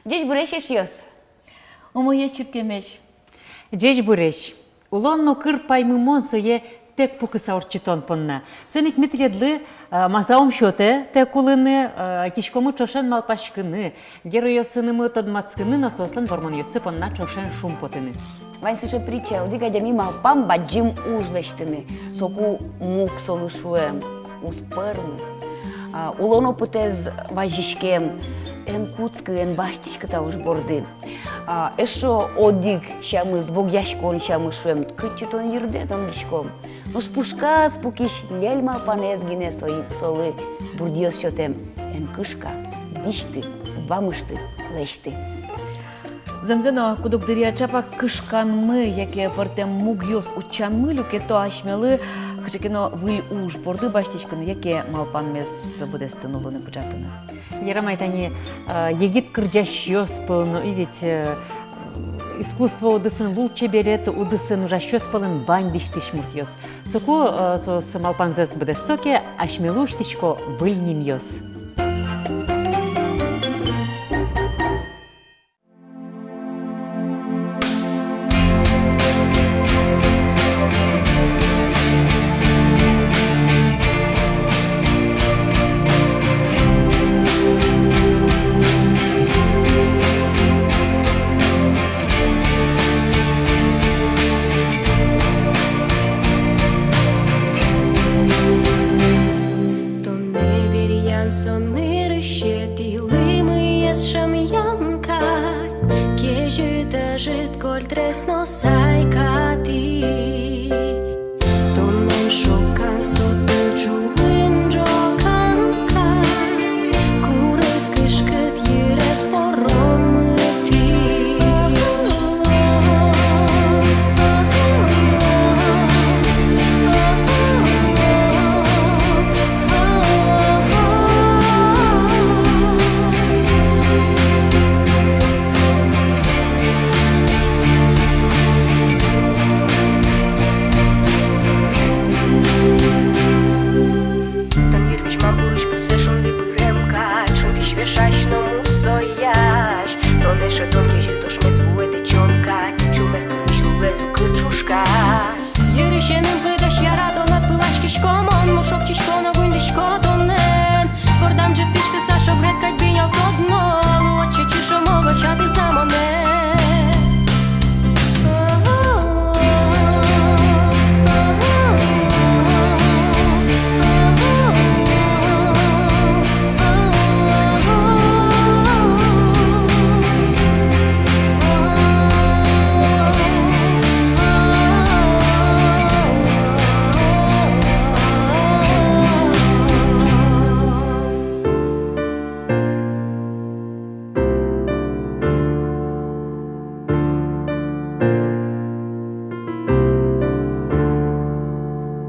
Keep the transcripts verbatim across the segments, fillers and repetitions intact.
Ӟечбуресь, эшъёс! Умоесь, чырткемесь! Ӟечбуресь! Улон но кыр паймымон сое тэк пукыса ортчытон понна. Соин ик ми тӥледлы, а, маса ум сётэ тэк улыны, а, ӧтиськомы ӵошен малпаськыны, геройёсынымы тодматскыны но соослэн вормонъёссы понна ӵошен шумпотыны. Вань сыӵе притча: одӥг адями малпам бадӟым уж лэсьтыны, соку муг солы шуэм: уз пӧрмы. А, улон опытэз вазиськем: эн кутскы, эн басьтӥськы та уж борды. А, эшшо одӥг сямыз, вогъяськон сямыз, шуэм: кытчы тон йырдэд онгиськом? Нош пушказ пукись льӧль малпанэз гинэ со-, солы бурдъёс сётэм: эн кышка, дӥсьты, вамышты, лэсьты. Зэмзэ но, куд-ог дыръя ӵапак кышканмы яке пӧртэм мугъёс утчанмы люкето асьмелы кыӵе ке но выль уж борды басьтӥськыны яке малпанмес быдэстыны, улонэ пыӵатыны. Ярамай, тани, э, егит кырӟасьёс пӧлын но, и ведь, э, искусство удысын, лулчеберет удысын ужасьёс пӧлын вань дӥсьтӥсь муртъёс. Соку, э, соос малпанзэс быдэсто ке, асьмелы усьтӥсько выль нимъёс. Тон неберъян со нырысетӥ лымыез шӧмъян кадь, кезьыт, ӧжыт, кольтрес но сайкатӥсь. Тонэн шоккан со тыл ӝуын ӝокан кадь, курыт, кышкыт йырез поромытӥсь. Тон йырвизьмам пурысь пусэ шунды пырем кадь, шунтӥсь вешась но мусоясь. Тон эше, тон кезьыт ошмес вуэ тэтчон кадь, сюлмез кырмись лулэз укыр ӵушкась. Йырысеным пыдась яратонад пыласькисько мон, мур шокчисько но гуньдӥсько тонэн. Бордам ӝыптӥськыса шобрет кадь бинялтод но, луод чечы шо могочатыса монэ.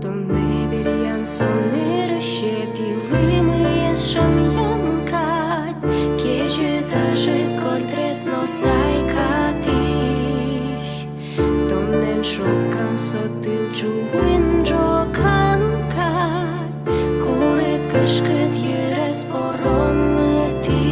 Тон неберъян со нырысетӥ лымыез шӧмъян кадь, кезьыт, ӧжыт, кольтрес но сайкатӥсь. Тонэн шоккан со тыл ӝуын ӝокан кадь, курыт, кышкыт йырез поромытӥсь.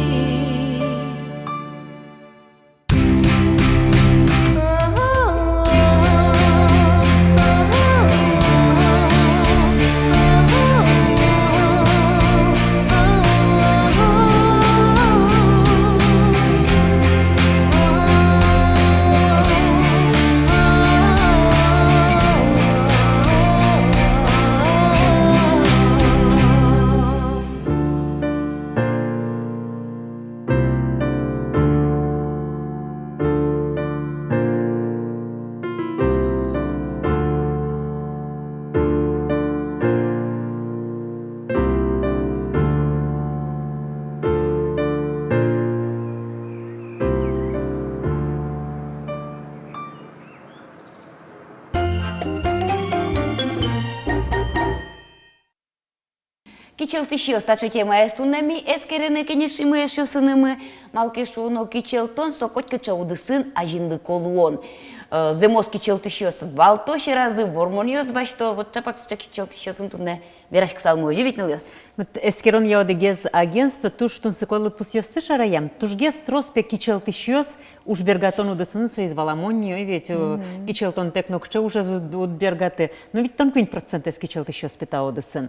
Кичӧлтӥсьёс, таӵе темаез туннэ ми эскерыны кенешимы эшъёсынымы. Малы ке шуоно, кичӧлтон — со котькыӵе удысын азинлыко луон. Э, зэмос кичӧлтӥсьёс валто сьӧразы, вормонъёс басьто. Вот ӵапак сыӵе кичӧлтӥсьёсын туннэ Вераськысалмы озьы ведь, нылъёс? Вот эскеронъя одӥгез агентство туж тунсыко лыдпусъёсты шараям. Тужгес трос пе кичӧлтӥсьёс уж бергатон удысын, соиз валамон ни, ой ведь, э, кичӧлтонтэк нокыӵе ужез уд, уд бергаты. Но ведь тон куинь процентэз кичӧлтӥсьёс пе та удысын.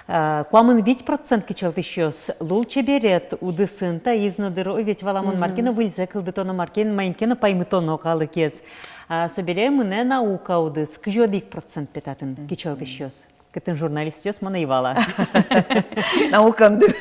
Э, куамын вить процент кичӧлтӥсьёс лулчеберет удысын, таиз но дыр, ой ведь, валамон, мар ке но выльзэ кылдытоно, мар ке но, маин ке но паймытоно калыкез. А, собере мынэ наука удыс, кызь одӥг процент пе татын кичӧлтӥсьёс. Кытын журналистъёс, мон ӧй вала. Наукаын дыр.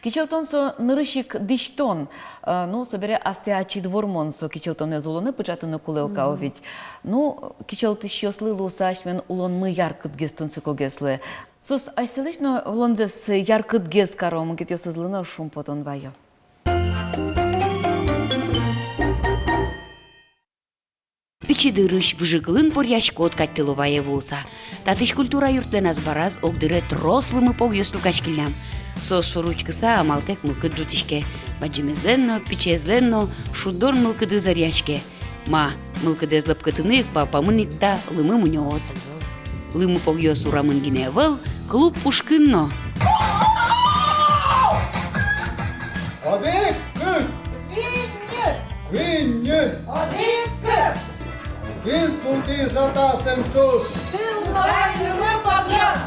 Кичӧлтон со нырысь ик дӥсьтон. Э, ну, собере астэ ачид вормон, со кичӧлтонэз улонэ пыӵатыны кулэ ук, ой ведь. Ну, кичӧлтӥсьёслы луыса асьмелэн улонмы яркытгес, тунсыкогес луэ. Соос асьсэлэсь но улонзэс яркытгес каро, мукетъёсызлы но шумпотон вайо. Пичи дырысь выжыкылын поръяськод кадь тыловае вуыса. Татысь культура юртлэн азбараз огдыре трос лымыпогъёс люкаськиллям. Соос шоры учкыса амалтэк мылкыд ӝутӥське. Бадӟымезлэн но, пичиезлэн но шудон мылкыдыз ӧръяське. Ма, мылкыдэз лӧпкытыны ик малпамын ик та лымы мунёос. Лымыпогъёс урамын гинэ ӧвӧл, клуб пушкын но. Одӥг, кык! Виньы! Виньы! Одӥг, кык! Кин султӥз атасэн ӵош? Тыловай лымыпогъёс!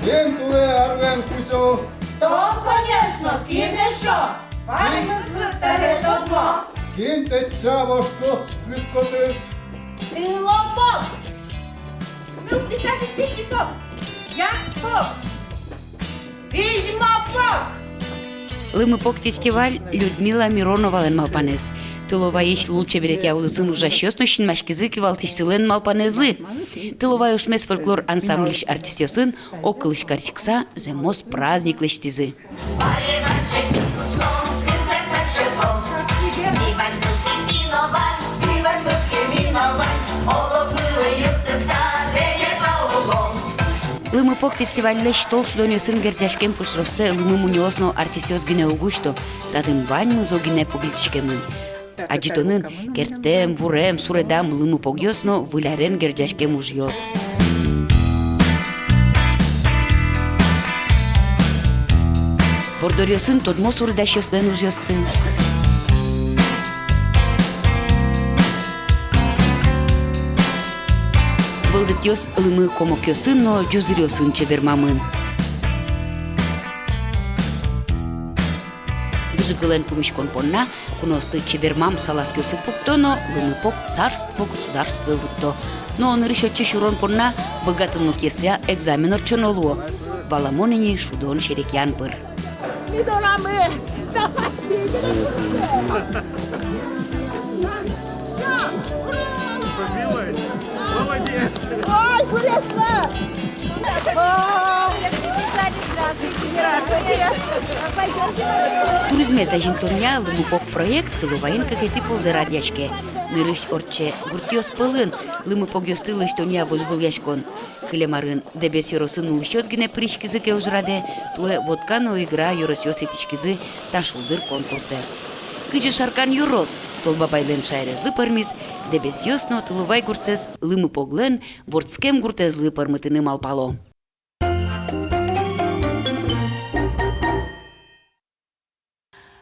Кин туэ арлэн кузё? Тон, конечно, кин эшшо? Ваньмызлы табере тодмо. Кин тэтча вошкос кыскоты? Тылопог! Ну, писатель Пичипог! Я пог! Визьмопог! Лымыпог фестиваль — Людмила Мироновалэн малпанэз. Тыловайысь лулчеберетъя удысын ужасьёс но синмаськизы кивалтӥсьсылэн малпанэзлы. Тыловай ушмес фольклор ансамбльысь артистъёсын огкылысь кариськыса зэмос праздник лэсьтӥзы. Лымыпог фестивальлэсь толшудонъёсын герӟаськем пуштросэз лымы мунёос но артистъёс гинэ уг усьто, татын ваньмыз огинэ погыльтӥськемын. Адӟытонын кертэм, вурем, суредам лымыпогъёс но выль арен герӟаськем ужъёс. Борддоръёсын тодмо суредасьёслэн ужъёссы. Вылдытъёс лымы комокъёсын но ӟузыръёсын чебермамын. Выжыкылэн пумиськон понна куноосты чебермам салазкиосы пукто но лымыпог царство-государствое вутто. Но нырысь отчы сюрон понна быгатонлыкъёсъя экзамен ортчоно луо. Валамон ини, шудон серекъян пыр. Ми дорамы тапашки. Молодец. Ой, вылезла. Туризмез азинтонъя «Лымыпог» проект Тыловайын кыкетӥ ползэ радъяське. Нырысь ортче гуртъёс пӧлын лымыпогъёсты лэсьтонъя вожвылъяськон. Кылем арын Дэбес ёросын улӥсьёс гинэ пыриськизы ке ужрадэ, туэ Вотка но Игра ёросъёс итӥськизы та шулдыр конкурсэ. Кызьы Шаркан ёрос Тол Бабайлэн шаерезлы пӧрмиз, дэбесъёс но Тыловай гуртсэс Лымыпоглэн вордскем гуртэзлы пӧрмытыны малпало.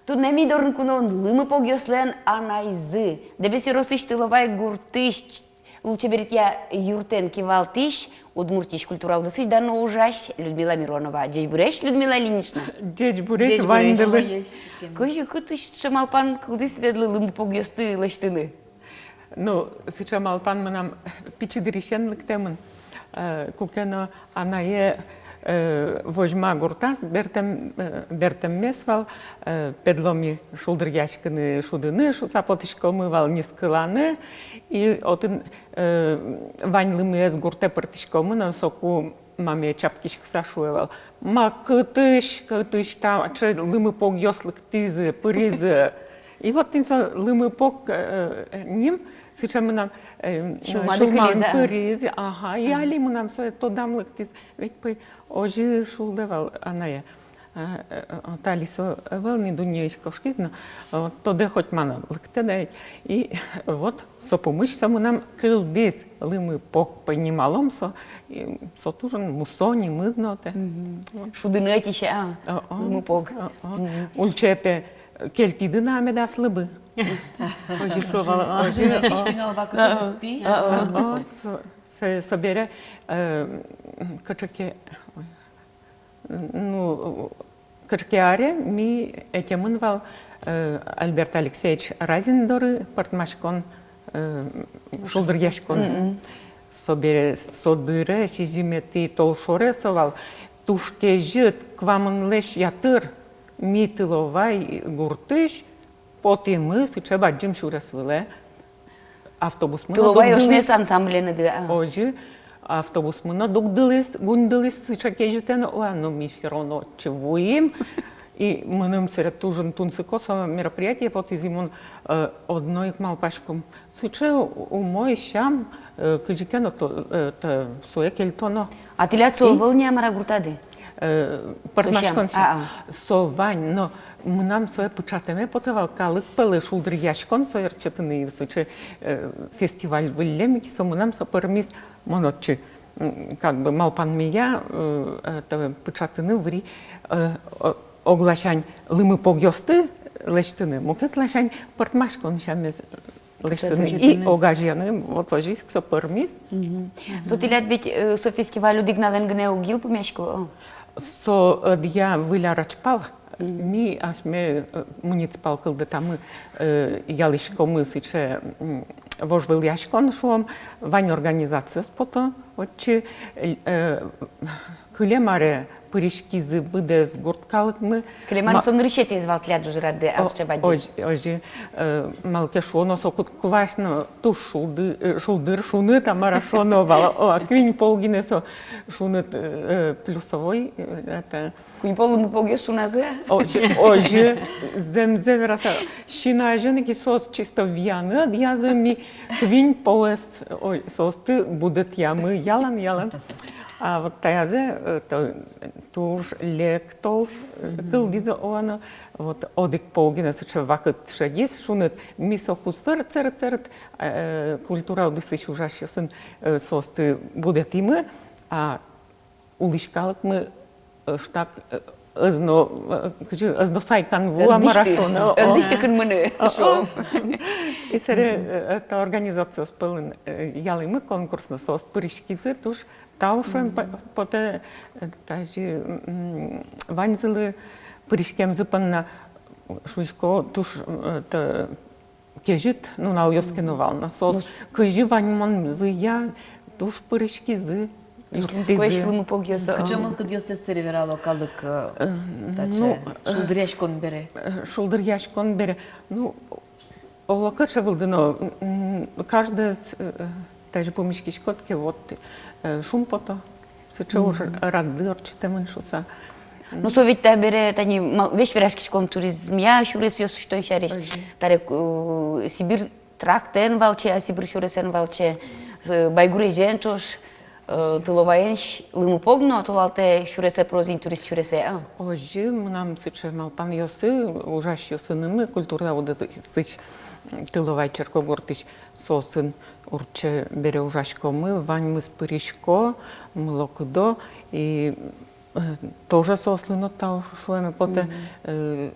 Туннэ ми дорын куноын лымыпогъёслэн анайзы, Дэбес ёросысь Тыловай гуртысь лулчеберетъя юртэн кивалтӥсь, Удмуртиысь культура удысысь дано ужась Людмила Миронова. Ӟечбуресь, Людмила Ильинична. Ӟечбуресь, ӟечбуресь, ваньдылы. Кызьы, кытысь сыӵе малпан кылдӥз тӥледлы лымыпогъёсты лэсьтыны? Ну, сыӵе малпан мынам пичи дырысен лыктэмын. Э, куке но анае, э, возьма гуртаз бертэм, э, бертэммес вал, э, педло ми шулдыръяськыны, шудыны шуса потӥськомы вал, нискыланы. И отын, э, вань лымыез гуртэ пыртӥськомы но, соку мамае чапкиськыса шуэ вал: «Ма, кытысь, кытысь таӵе лымыпогъёс лыктӥзы, пыризы?» И вот тӥни со лымыпог, э, ним сыӵе мынам, э, сюлмады сюлмам кылиз, а? Пыриз, ага, и али мынам сое тодам лыктӥз. Ведь пӧй озьы шулдэ вал анае. А, э, э, Талисо ӧвӧл ни, дуннеысь кошкиз но, э, вот тодэ, хоть мар но лыктэ да ведь. И вот со пумысь со мынам кылдӥз: лымыпог, понималом со, и со туж ик мусо нимыз но отын. Мгм. Вот. Шудыны ӧтиське, а? О-о. Лымыпог. О-о. Мгм. Ульчае пе кельтӥды на медаз лыбы. Озьы шуо вал, а? Озьы но кыӵе пинал вакыт. О-о. О-о. Со, со, собере, э, кыӵе ке, ой. Ну, кыӵе ке аре ми ӧтемын вал, э, Альберт Алексеевич Разин доры пӧртмаськон, э, шулдыръяськон. Мгм. Собере со дыре, сизьыметӥ толшоре со вал, туж кезьыт, куамынлэсь ятыр ми Тыловай гуртысь потӥмы сыӵе бадӟым сюрес вылэ. Автобусмы но дугдылӥз. Тыловай ошмес ансамбленыды, а? Озьы, автобусмы но дугдылӥз, гуньдылӥз сыӵе кезьытэн, уа, но ми всё равно отчы вуим. И мыным сэре туж ик тунсыко со мероприятие потӥз, и мон, э, одно ик малпасько: сыӵе умой сям, э, кызьы ке но то, э, то, сое кельтоно. А тӥляд со ӧвӧл ни-а, мар-а, гуртады? Э, пӧртмаськон сям. А, а. Со вань, но мынам сое пыӵатэме потэ вал, калык пӧлы шулдыръяськон сое ортчытыны, и сыӵе, э, фестиваль выллем ик со мынам со пӧрмиз, мон отчы, м, как бы малпанмея, э, это, пыӵатыны выри, э, о-, огласянь лымыпогъёсты лэсьтыны, мукет ласянь пӧртмаськон сямез лэсьтыны и огазеяны, вот озьы ик со пӧрмиз. Мгм. Со тӥляд ведь, э, со фестиваль одӥг нуналэн гинэ уг йылпумъяськы, о? Со, э, ӧдъя выль ар азьпал. Мгм. Ми асьме, э, муниципал кылдытамы, э, ялӥськомы сыӵе, м, вожвылъяськон, шуом, вань организациос пото отчы, э, кылем аре пыриськизы быдэс гурт калыкмы. Кылем ар ма- со нырысетӥез вал тӥляд ужрадды, о, ас чабаджи. Озьы, озьы, э, малы ке шуоно, соку квасно туж шулды-, э, шулдыр, шуныт, а мар-а шуоно вал, о, куинь пол гинэ со шуныт, э, э, плюсовой, э, это. Куинь пол лымыпогъёс шуназы? Озьы, озьы, зэмзэ вераса, син азьын ик соос чисто виянъёсты, ми куинь полэс, ой, соосты будэтъямы ялан, ялан. А вот таязэ, э, то, туж лек тол, э, кылдӥз, о, но, вот, одӥг пол гинэ сыӵе вакыт шедиз шуныт, ми соку сэрт, сэрт, сэрт, э, культура удысысь ужасьёсын, э, соосты будэтӥмы, а улӥсь калыкмы, э, штак, э, ӧз но, э, кызьы, ӧз но сайкан вуа, мар-а шуоно, ӧз дӥсьты кынмыны, о, о, шуом. И сэре, э, это, организациос пӧлын, э, ялӥмы конкурс но, соос пыриськизы, туж тау шуэме по-, потэ, э, тазьы, м, ваньзылы пыриськемзы понна, шуисько, туж, м, это, кезьыт нуналъёс ке но вал на. Соос кызьы ваньмонзыя туж пыриськизы, юрттӥзы. Лымыпогъёс, а. Кыӵе мылкыдъёссэс сэре верало калык, э, э, таӵе, ну, э, шулдыръяськон бере? Э, шулдыръяськон бере. Ну, оло кыӵе вылды но, м, каждыез, э, э, тазьы пумиськиськод ке, вот, э, шумпото. Сыӵе уж радды ортчытэмын шуса. Ну, со ведь табере тани ма-, весь вераськиськом туризмъя сюресъёс усьтон сярысь. Озьы. Таре, э, Сибирь трактэн валче, а Сибирь сюресэн валче, э, Байгурезен ӵош, э, Тыловайысь лымыпог но толалтэ сюресэ пыроз ини, турист сюресэ, а? Озьы, мынам сыӵе малпанъёсы ужасьёсынымы, культура удысысь Тыловай черкогуртысь. Соосын урче бере ужаськомы, ваньмыз пырисько, мылокыдо, и, э, тоже соослы но тау шуэме потэ, э,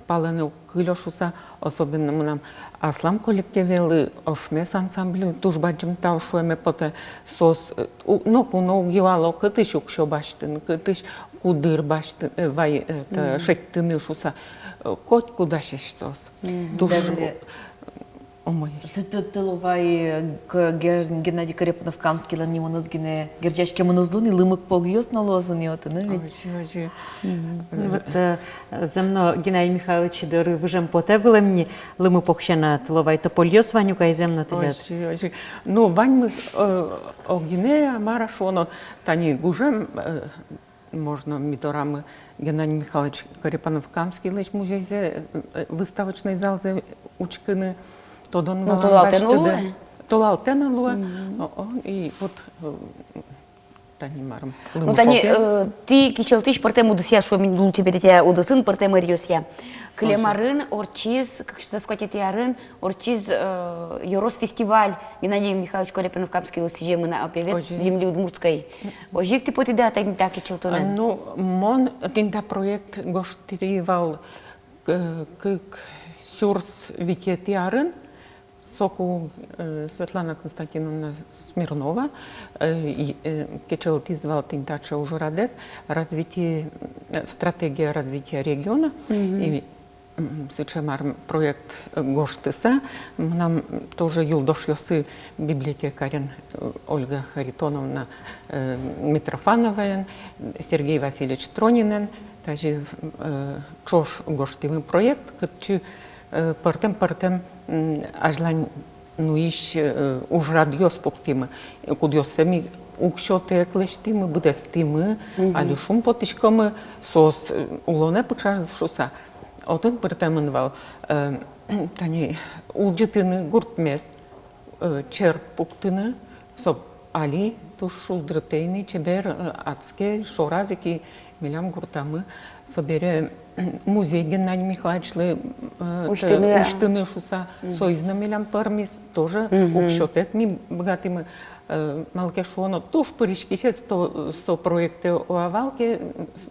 палэнэ уг кылё шуса, особенно мынам аслам коллективелы, «Ошмес» ансамбльлы туж бадӟым тау шуэме потэ, соос, э, у-, ноку но уг юало, кытысь уксё басьтыны, кытысь кудыр басьты-, э, вай, э, это, шедьтыны шуса, э, котьку дасесь соос. Туж умой. Ты, ты, Тыловай, э, к-, Гер-, Геннадий Корепанов-Камскийлэн нимыныз гинэ герӟаськемын уз луы ни, лымыпогъёс но луозы ни отын, э, ведь. Озьы, озьы. Мгм. Ну вот, э, зэм но Геннадий Михайлович доры выжем потэ вылэм ни, лымыпог сяна Тыловай топольёс вань ук ай, зэм но, тӥляд. Озьы, озьы. Ну, ваньмыз, э, огинэ, а мар-а шуоно, тани гужем, э, можно ми дорамы Геннадий Михайлович Корепанов-Камскийлэсь музейзэ, э, выставочный залзэ учкыны, тодон-валан басьтыны. Ну, толалтэ но луэ? Толалтэ но луэ. Мгм. О, о, и вот, э, Тани марым. Ну, тани, э, тӥ кичӧлтӥсь пӧртэм удысъя, шуом ини, лулчеберетъя удысын пӧртэм ӧръёсъя. Кылем арын ортчиз, кык сюрс дас куатетӥ арын ортчиз, э, ёрос фестиваль, Геннадий Михайлович Корепанов-Камскийлы сӥземын на, певец земли удмуртской. Озьы ик тӥ потӥды-а тани та кичӧлтонэн? А, ну, мон тӥни та проект гожтӥ вал, э, кык сюрс витетӥ арын. Соку, э, Светлана Константиновна Смирнова, э, и, э, кичӧлтӥз вал тӥни таӵе ужрадэз, развитие, э, стратегия развития региона. И, м, сыӵе марым проект, э, гожтыса, мынам тоже юлдошъёсы, библиотекарен, э, Ольга Харитоновна, э, Митрофановаен, Сергей Васильевич Тронинэн, тазьы, э, ӵош гожтӥмы проект, кытчы, э, пӧртэм-пӧртэм, м, азьлань нуись, э, ужрадъёс пуктӥмы, э, кудъёссэ ми уксётэк лэсьтӥмы, быдэстӥмы, али шумпотӥськомы, соос, э, улонэ пыӵазы шуыса. Отын пыртэмын вал, э, тани улӟытыны гуртмес, э, черк пуктыны, со али туж шулдыртэ ини, чебер, э, адске, шораз ик и милям гуртамы. Собере музей Геннадий Михайловичлы, э, усьтыны, усьтыны шуыса, соиз но милям пӧрмиз, тоже уксётэк ми быгатӥмы, э, малы ке шуоно, туж пыриськисез со, со проектэ вал ке,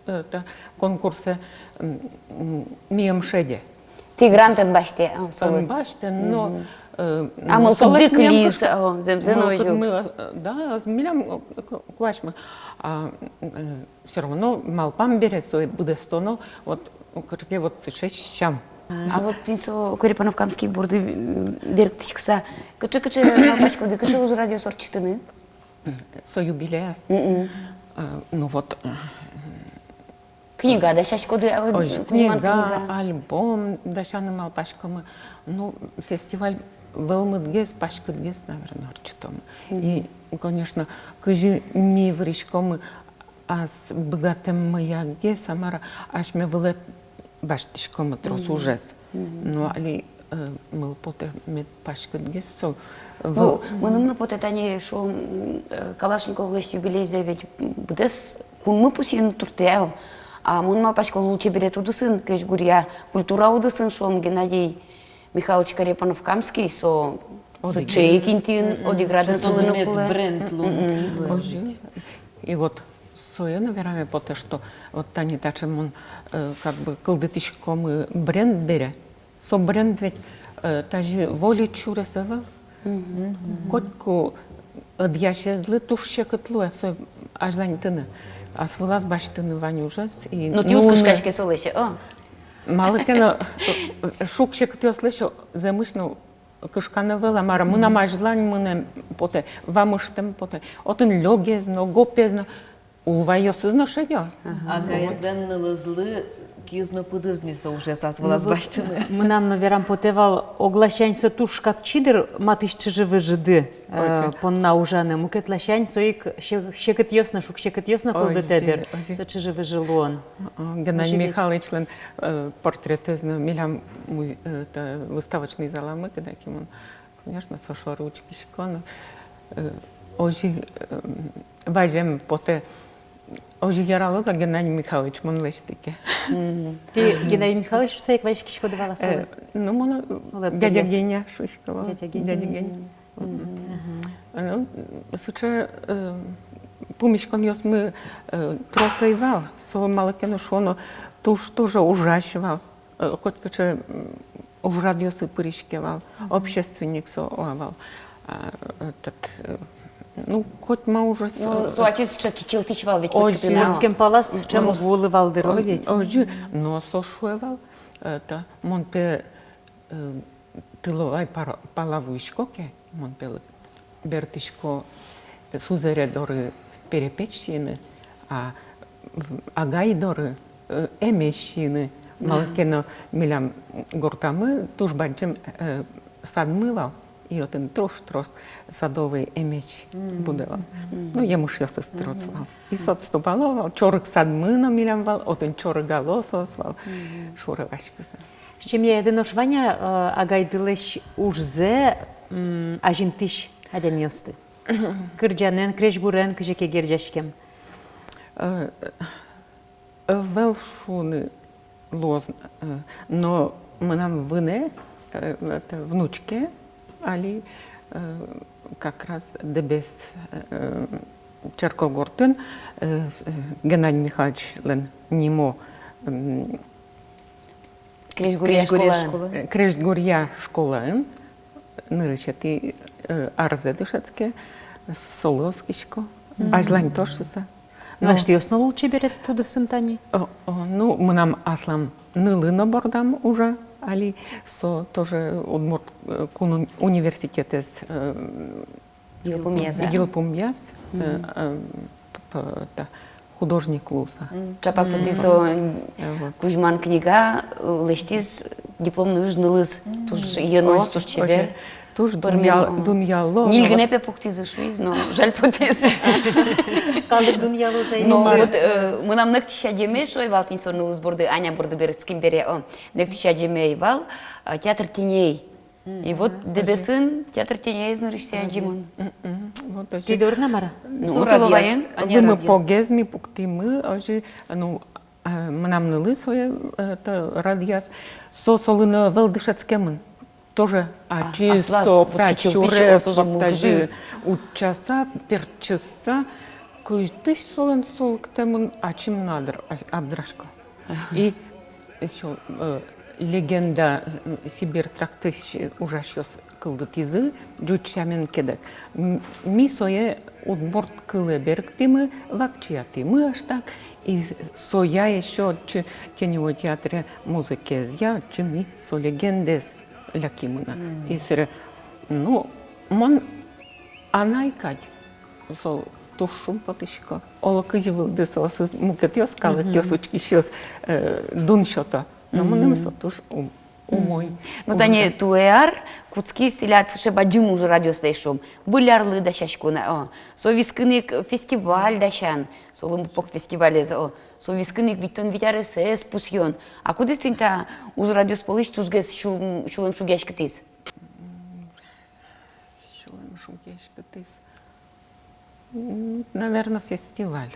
э, та конкурсэ, м, м, мием шеде. Тӥ грант ӧд басьтэ, а, солы? Ӧм басьтэ, но, э, а, ну, мылкыдды кылиз, а, зэмзэ но озьы. Мылкыдмы, э, да, ӧз милям, э, к-, куасьмы. А, э, всё равно малпам бере, сое быдэстоно, вот, кыӵе ке вот сыӵе сям. А вот тӥни со Корепанов-Камский борды, м, берыктӥськыса, кыӵе, кыӵе, малпаськоды, кыӵе ужрадъёс ортчытыны? Со юбилеяз. Э, ну вот, э, Книга дасяськоды, а, ой, куиньман книга, книга, альбом дасяны малпаськомы. Ну, фестиваль вӧлмытгес, паськытгес, наверное, ортчытомы. И, конечно, кызьы ми выриськомы ас быгатэммыягес, а мар-а, асьме вылэ басьтӥськомы трос ужез. Ну, али, э, мылпотэ, мед паськытгес со. Ну, вал, мыным но потэ, тани шуом, э, Калашниковлэсь юбилейзэ ведь быдэс кунмы пусйыны туртэ, а мон малпасько, лулчеберет удысын, крезьгуръя культура удысын, шуом, Геннадий Михайлович Корепанов-Камский, со сыӵе ик интыын, одӥг радын солы но кулэ. Бренд луыны. Озьы. И вот сое но вераме потэ, что вот тани таӵе мон, э, как бы кылдытӥськомы бренд бере. Со бренд ведь, э, тазьы вольыт сюрес ӧвӧл. Котьку ӧдъясезлы туж секыт луэ со азьланьтыны. Ас вылаз басьтыны вань ужез и... Ну, тӥ уд кышкаське солэсь, о. Малы ке но, э, шуг-секытъёслэсь зэмысь но кышкано ӧвӧл, а мар-а, мынам азьлань мынэме потэ, вамыштэме потэ. Отын лёгез но, гопез но, улвайёсыз но шедё. Ага. Агаезлэн нылызлы киыз но пыдыз ни со ужез ас вылаз басьтыны. Ну вот, мынам но верам потэ вал, огласянь со туж капчи, дыр, матысь чыжы-выжыды, э, понна ужаны. Мукетласянь со ик се-, секытъёс но, шуг-секытъёс но кылдытэ, дыр, со чыжы-выжы луон. О, Геннадий Михайловичлэн, э, портретэз но милям музе-, э, та, выставочный заламы кыдакимон. Конечно, со шоры учкисько но, э, озьы, э, ваземе потэ, озьы яралоз-а Геннадий Михайлович мон лэсьтӥ ке. Мгм. Тӥ Геннадий Михайлович шуыса ик вазиськиськоды вал-а солы? Э, ну, мон, э, дядя Геня шуисько вал. Дядя Геня. Дядя Геня. Мгм. Мгм. Ну, сыӵе, э, пумиськонъёсмы, э, трос ӧй вал, со малы ке но шуоно, туж тоже ужась вал. Э, котькыӵе, м, ужрадъёсы пыриське вал, общественник со вал. А, этот, э, ну, котьма ужез, ну, э, со ачиз сыӵе кичӧлтӥсь вал ведь. Озьы. Котькытын но. Мынскем палаз сыӵе мугу луэ вал, дыр, о, ведь. Озьы, но со шуэ вал, это, мон пе, э, тыловай пара-, пала вуисько ке, мон пе лык-, бертӥсько, э, сузэре доры перепеч сиыны, а, м, агай доры, э, эмезь сиыны. Малы ке но милям гуртамы туж бадӟым, э, садмы вал, и отын трос-трос садовый эмезь будэ вал. Ну, емышъёсыз трос вал. И со отступало вал, чорыг садмы но милям вал, отын чорыгало соос вал, шоры васькыса. Семьяды нош вань-а, э, агайдылэсь ужзэ, м, азинтӥсь адямиосты? Кырӟанэн, крезьгурен кызьы ке герӟаськем? Э, ӧвӧл шуны луоз, э, но мынам вынэ, э, это, внучке али, э, как раз Дэбес, э, Черкогуртын, э, с-, э, Геннадий Михайловичлэн нимо, м, Крезьгуръя школа. Э, крезьгуръя школаын нырысетӥ, э, арзэ дышетске, солы оскисько. Азьлань тошсыса. Но асьтэос но лулчеберет удысын тани? О, о, ну, мынам аслам нылы но бордам ужа али, со тоже Удмурт, э, кун уни-, университетэз, э, йылпумъяз, а? Йылпумъяз, э, э, п-, п-, та, художник луыса. М. Чапак потӥз со, э, вот, кузьман книга, э, лэсьтӥз дипломной уж нылыз. Туж йӧно, туж чебер. Туж дунъя-, дунъяло. Ньыль гинэ, пе, пуктӥзы шуиз, но жаль потӥз. Калык дунъялоз ай. Но вот, э, мынам нокытчы адями, шуо ай вал тӥни со нылыз борды, Аня борды берытским бере, о, нокытчы адями ай вал, а, театр теней. И вот Дэбесын театр тенейез нырысьсэ адӟимын. Мгм. Вот озьы. Тӥ дорын-а, мар-а? Ну, со радъяз. Лымыпогез ми пуктӥмы, озьы, ну, э, мынам нылы сое, э, это, радъяз. Со солы но ӧвӧл дышетскемын. Тоже ачиз, аслаз, со вот прачурез, кичӧлтӥсез, вот тоже тазьы мугзы утчаса, пертчыса, кызьтысь солэн со лыктэмын, ачим но абдра-, абдрашко. И ещё, э, легенда, э, Сибирь трактысь, э, ужасьёс кылдытӥзы, ӟуч сямен ке дак. М, ми сое удмурт кылэ берыктӥмы, вакчиятӥмы аш так, и соя ещё отчы теневой театре музыкаезъя, отчы ми со легендаез лякимы на. И собере, ну, мон анай кадь, со туж шумпотӥсько. Оло кызьы вылды соосыз мукетъёс, калыкъёс, учкисьёс, э, дун сёто. Но мыным со туж ум-, умой. Ну, тани туэ ар кутскиз тӥляд сыӵе бадӟым ужрадъёслэсь, шуом, Выль арлы дасяськон, о, со вискын ик фестиваль дасян, со лымыпог фестивалез, о, со вискын ик витьтон вить аресэз пусъён. А кудӥз тӥни та ужрадъёс пӧлысь тужгес сюл-, сюлэмшугъяськытӥз? Сюлэмшуг яськытӥз. М, наверно, фестиваль.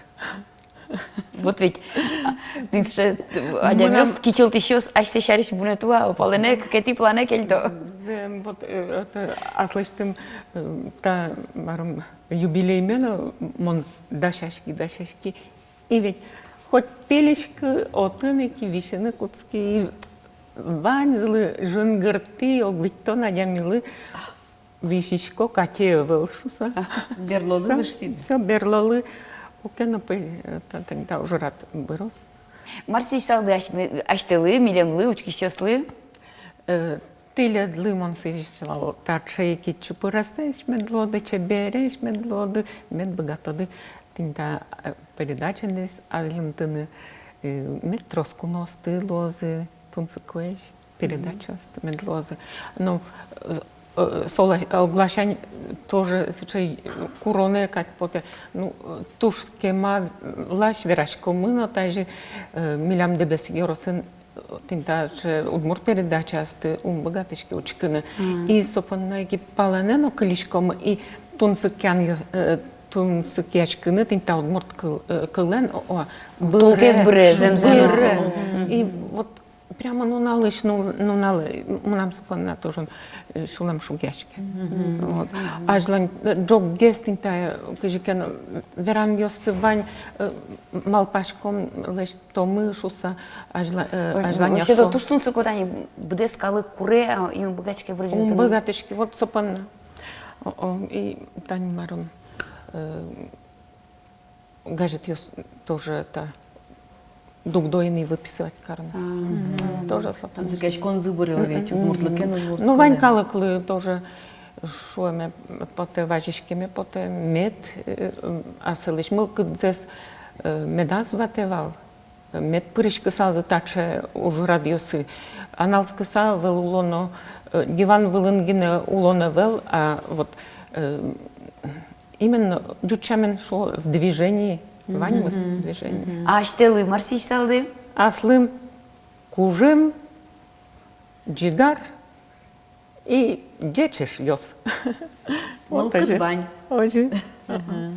Вот ведь, а, тӥни сыӵе, э, адямиос, кичӧлтӥсьёс асьсэ сярысь вунэтэ уа, палэнэ, кыкетӥ планэ кельто. Зэм, вот, э, это, аслэсьтым, э, та, марым, юбилейме но мон дасяськи, дасяськи. И ведь хоть пельыськы, отын ик висьыны кутски, и ваньзылы жингыртӥ, ог витьтон адямилы висисько, катэ ӧвӧл шуса. Берлолы выштӥд? Всё, берлолы. Уке но пе, э, та, та, та ужрад быроз. Мар сӥзьысалды асьме-, асьтэлы, милемлы, учкисьёслы? Э, тӥледлы мон сӥзьысал таӵе ик чупырасэсь мед луоды, чебересь мед луоды, мед быгатоды тӥни та, э, передачадэс азьлантыны, э, мед трос куноосты луозы, тунсыкоесь передачаосты мед луозы. Ну, э, э, солы, э, огласянь тоже сыӵе куронэ кадь потэ. Ну, э, туж кема, э, лась вераськомы но тазьы, э, милям Дэбес ёросын, э, тӥни таӵе удмурт передачаосты ум быгатӥське учкыны. И со понна ик палэнэ но кылиськомы, и тунсыкъян, э, тунсыкъяськыны тӥни та удмурт кыл, э, кылэн, о, о, быре, тулкес быре, зэмзэ но. Быре. И вот прямо нуналысь ну-, нуналэ, мынам со понна тоже, э, сюлэмшугъяське. Вот. Азьлань, э, ӝоггес тӥни та, э, кызьы ке но веранъёссы вань, э, малпаськом, лэсьтомы шуса, азьла-, э, азьлань вообще-то шо. Туж тунсыко, тани быдэс калык куре, а, и ум быгатӥське вырӟытыны. Ум быгатӥське, вот со понна. О, о, и тани марым, э, газетъёс тоже та дугдо ини выписывать карыны. А, мгм. Тоже со понна. Зыкаськонзы быре ведь, удмуртлыкен, удмурт кылын. Ну, вань калыклы тоже шуэме потэ, вазиськеме потэ, мед, э, асьсэлэсь мылкыдзэс, э, медаз ватэ вал, мед пыриськысалзы таӵе ужрадъёсы. Аналскыса ӧвӧл улоно, э, диван вылын гинэ улоно ӧвӧл, а вот, э, именно ӟуч сямен шуо, в движении, ваньмыз в движении. А асьтэлы мар сӥзьысалды? Аслым кужым, ӟигар, И ӟеч эшъёс. Вот. Мылкыд озьы вань. Озьы. Ага.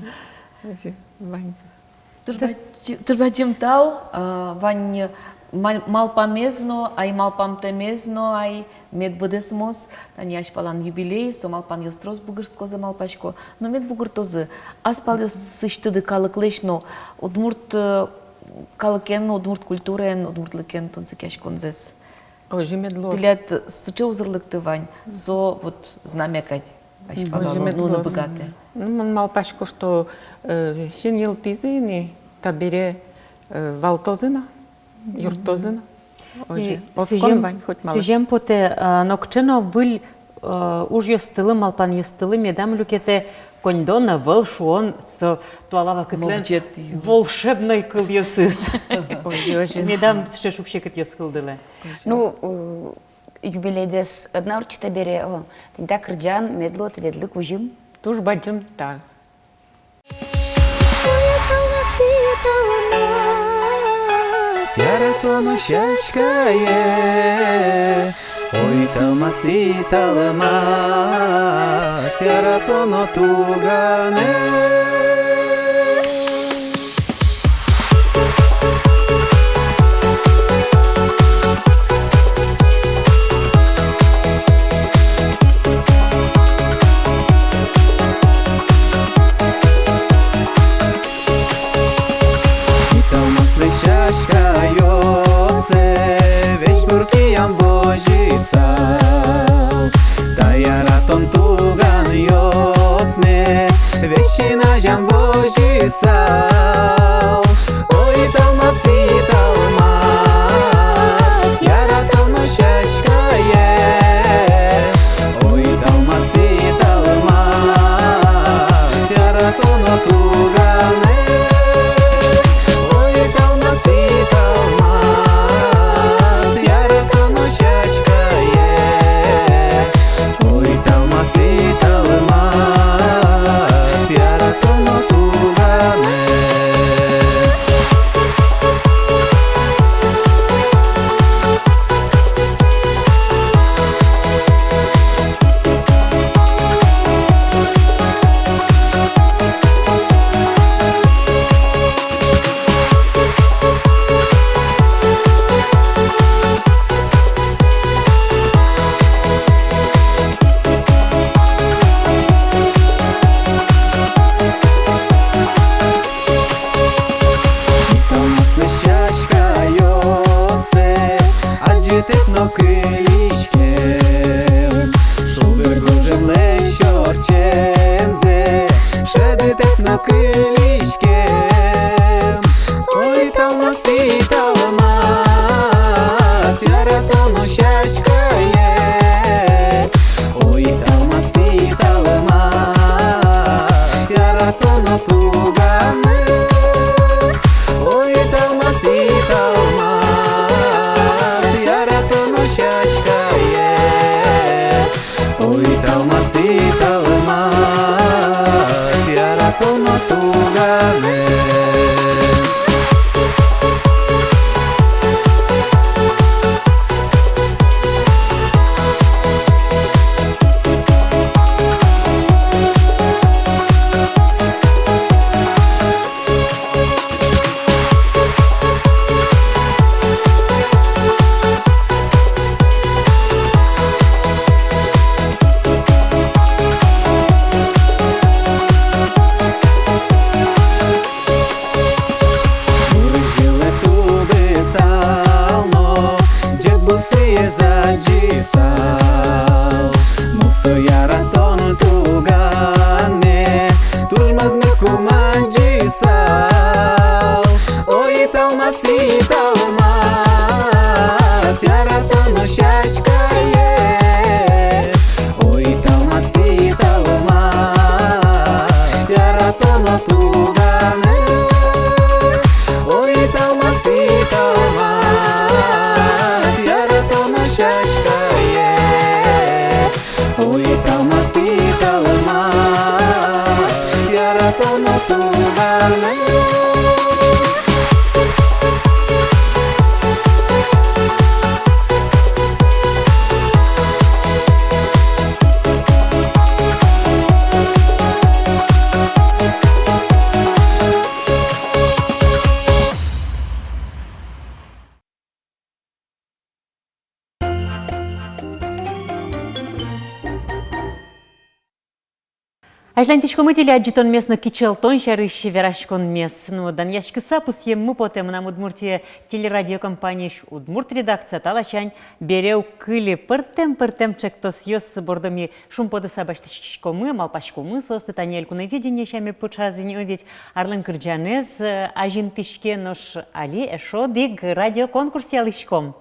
Озьы ваньзэ. Туж бадӟ-, туж бадӟым тау, а, вань мал-, малпамез но ай, малпамтэмез но ай, мед быдэсмоз. Тани азьпалан юбилей, со малпанъёс трос бугырскозы, малпасько. Но мед бугыртозы. Ас палъёсысьтыды калыклэсь но, удмурт, э, калыкен, удмурт культураен, удмуртлыкен тунсыкъяськонзэс. Озьы мед луоз. Тӥляд сыӵе узырлыкты вань, со вот знамя кадь. Азьпалан но, озьы мед луоз. Нуны быгатэ. Ну, мон малпасько, что, э, синйылтӥзы ини, табере, э, валтозы на, юрттозы на. Озьы. И оскон сӥзем, вань хоть малы. Сӥзем потэ, э, нокыӵе но выль, э, ужъёстылы, малпанъёстылы медам люкетэ коньдон, ӧвӧл шуон, со туала вакытлэн могӟет ю-, волшебной кылъёсыз. Озьы, озьы. Медам сыӵе шуг-секытъёс кылдылэ. Ну, э, юбилейдэс ӧд на ортчы табере, о, тӥни та кырӟан мед луоз тӥледлы кузьым. Туж бадӟым тау. Яратоно сяськае, ой, талмасы, талмас, яратоно туганэ. Ой, талмаслы сяськаёссэ, весь гурт киям возьысал, та яратон туганъёсме весь син азям возьысал. Ой, талмасы, талмас, яратоно сяськае. Ой, талмасы, талмас, яратоно туганэ. Ой, талмасы, талмас, яратоно сяськае. Ой, талмасы, талмас, яратоно туганэ. Ой, талмаслы сяськаёссэ адӟытэк но кылиськем, шулдыр гожтэмлэсь ортчемзэ шӧдытэк но кылиськем. Ой, талмасы, талмас, яратоно сяськае. Ой, талмасы, талмас, яратоно туганэ. Ой, талмасы, талмас, яратоно сяськае. Ой, талмасы, талмас, яратоно туганэ. Гурезь йылэ тубысал но, ӟеч бусыез адӟысал, мусо яратон туганме туж мӧзмыку манӟысал. Ой, талмасы, талмас, яратоно сяськае. Ой, талмасы, талмас, яратоно туганэ. Ой, талмасы, талмас, яратоно сяськае. Ой, талмасы, талмас, яратоно туганэ. Азьланьтӥськомы телеадӟытонмес но кичӧлтон сярысь вераськонмес. Ну, данъяськыса пусъеммы потэ, «Мынам Удмуртие» телерадиокомпаниысь удмурт редакция та ласянь бере уг кыльы. Пӧртэм-пӧртэм ӵектосъёс бордо ми шумпотыса басьтӥськомы, малпаськомы соосты. Тани «Элькуновидение» сяме пыӵаз ини, о ведь, арлэн кырӟанэз, э, азинтӥське, нош али эшшо одӥг радиоконкурс ялӥськом.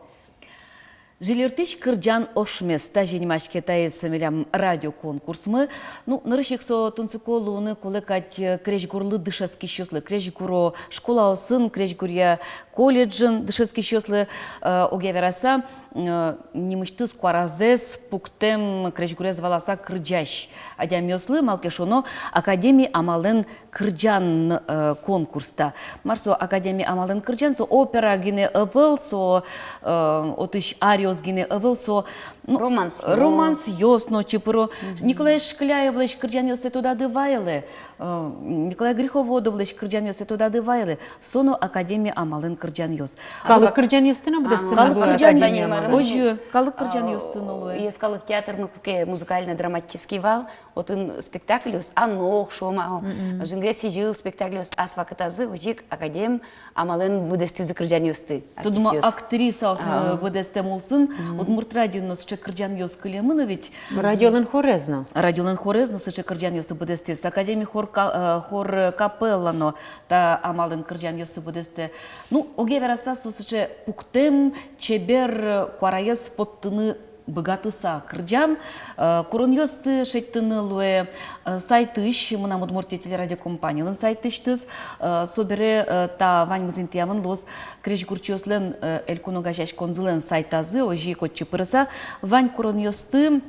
«Жильыртӥсь кырӟан ошмес» — тазьы нимаське таиз милям радиоконкурсмы. Ну, нырысь ик со тунсыко луыны кулэ кадь, э, крезьгурлы дышетскисьёслы, крезьгуро школаосын, крезьгуръя колледжын дышетскисьёслы, э, огъя вераса, э, нимысьтыз куаразэс пуктэм, крезьгурез валаса кырӟась адямиослы, малы ке шуоно, академи амалэн кырӟан, э, конкурс та. Мар со академи амалэн кырӟан? Со опера гинэ ӧвӧл, со, э, отысь ариос гинэ ӧвӧл, со, ну, романсъёс. Романсъёс но чупыро. Мгм. Николай Шкляевлэсь кырӟанъёссэ тодады вайылэ, э, Николай Греховодовлэсь кырӟанъёссэ тодады вайылэ. Со но академи амалэн кырӟанъёс. Калык кырӟанъёсты но быдэстэ? Калык кырӟанъёсты но. Озьы, калык кырӟанъёсты но луэ. Йӧскалык театрмы куке музыкально-драматический вал, отын спектакльёс «Анок», шуом-а, «Жингес сӥзьыл» спектакльёс, ас вакытазы озьы ик академ амалэн быдэстӥзы кырӟанъёсты. Тодмо актрисаосмы быдэстэм улсын. Удмурт радиоын но сыӵе кырӟанъёс кылемын, но ведь радиолэн хорез но. Радиолэн хорез но сыӵе кырӟанъёсты быдэстӥз. Академи хор ка-, э, хор, э, капелла но та амалэн кырӟанъёсты быдэстэ. Ну, огъя вераса, со сыӵе пуктэм, чебер, э, куараез поттыны быгатыса кырӟам. Э, куронъёсты шедьтыны луэ, э, сайтысь, «Мынам Удмуртие» телерадиокомпанилэн сайтысьтыз. Э, собере, э, та ваньмыз интыямын луоз крезьгурчиослэн, э, элькун огазеяськонзылэн сайтазы, озьы ик отчы пырыса вань куронъёсты,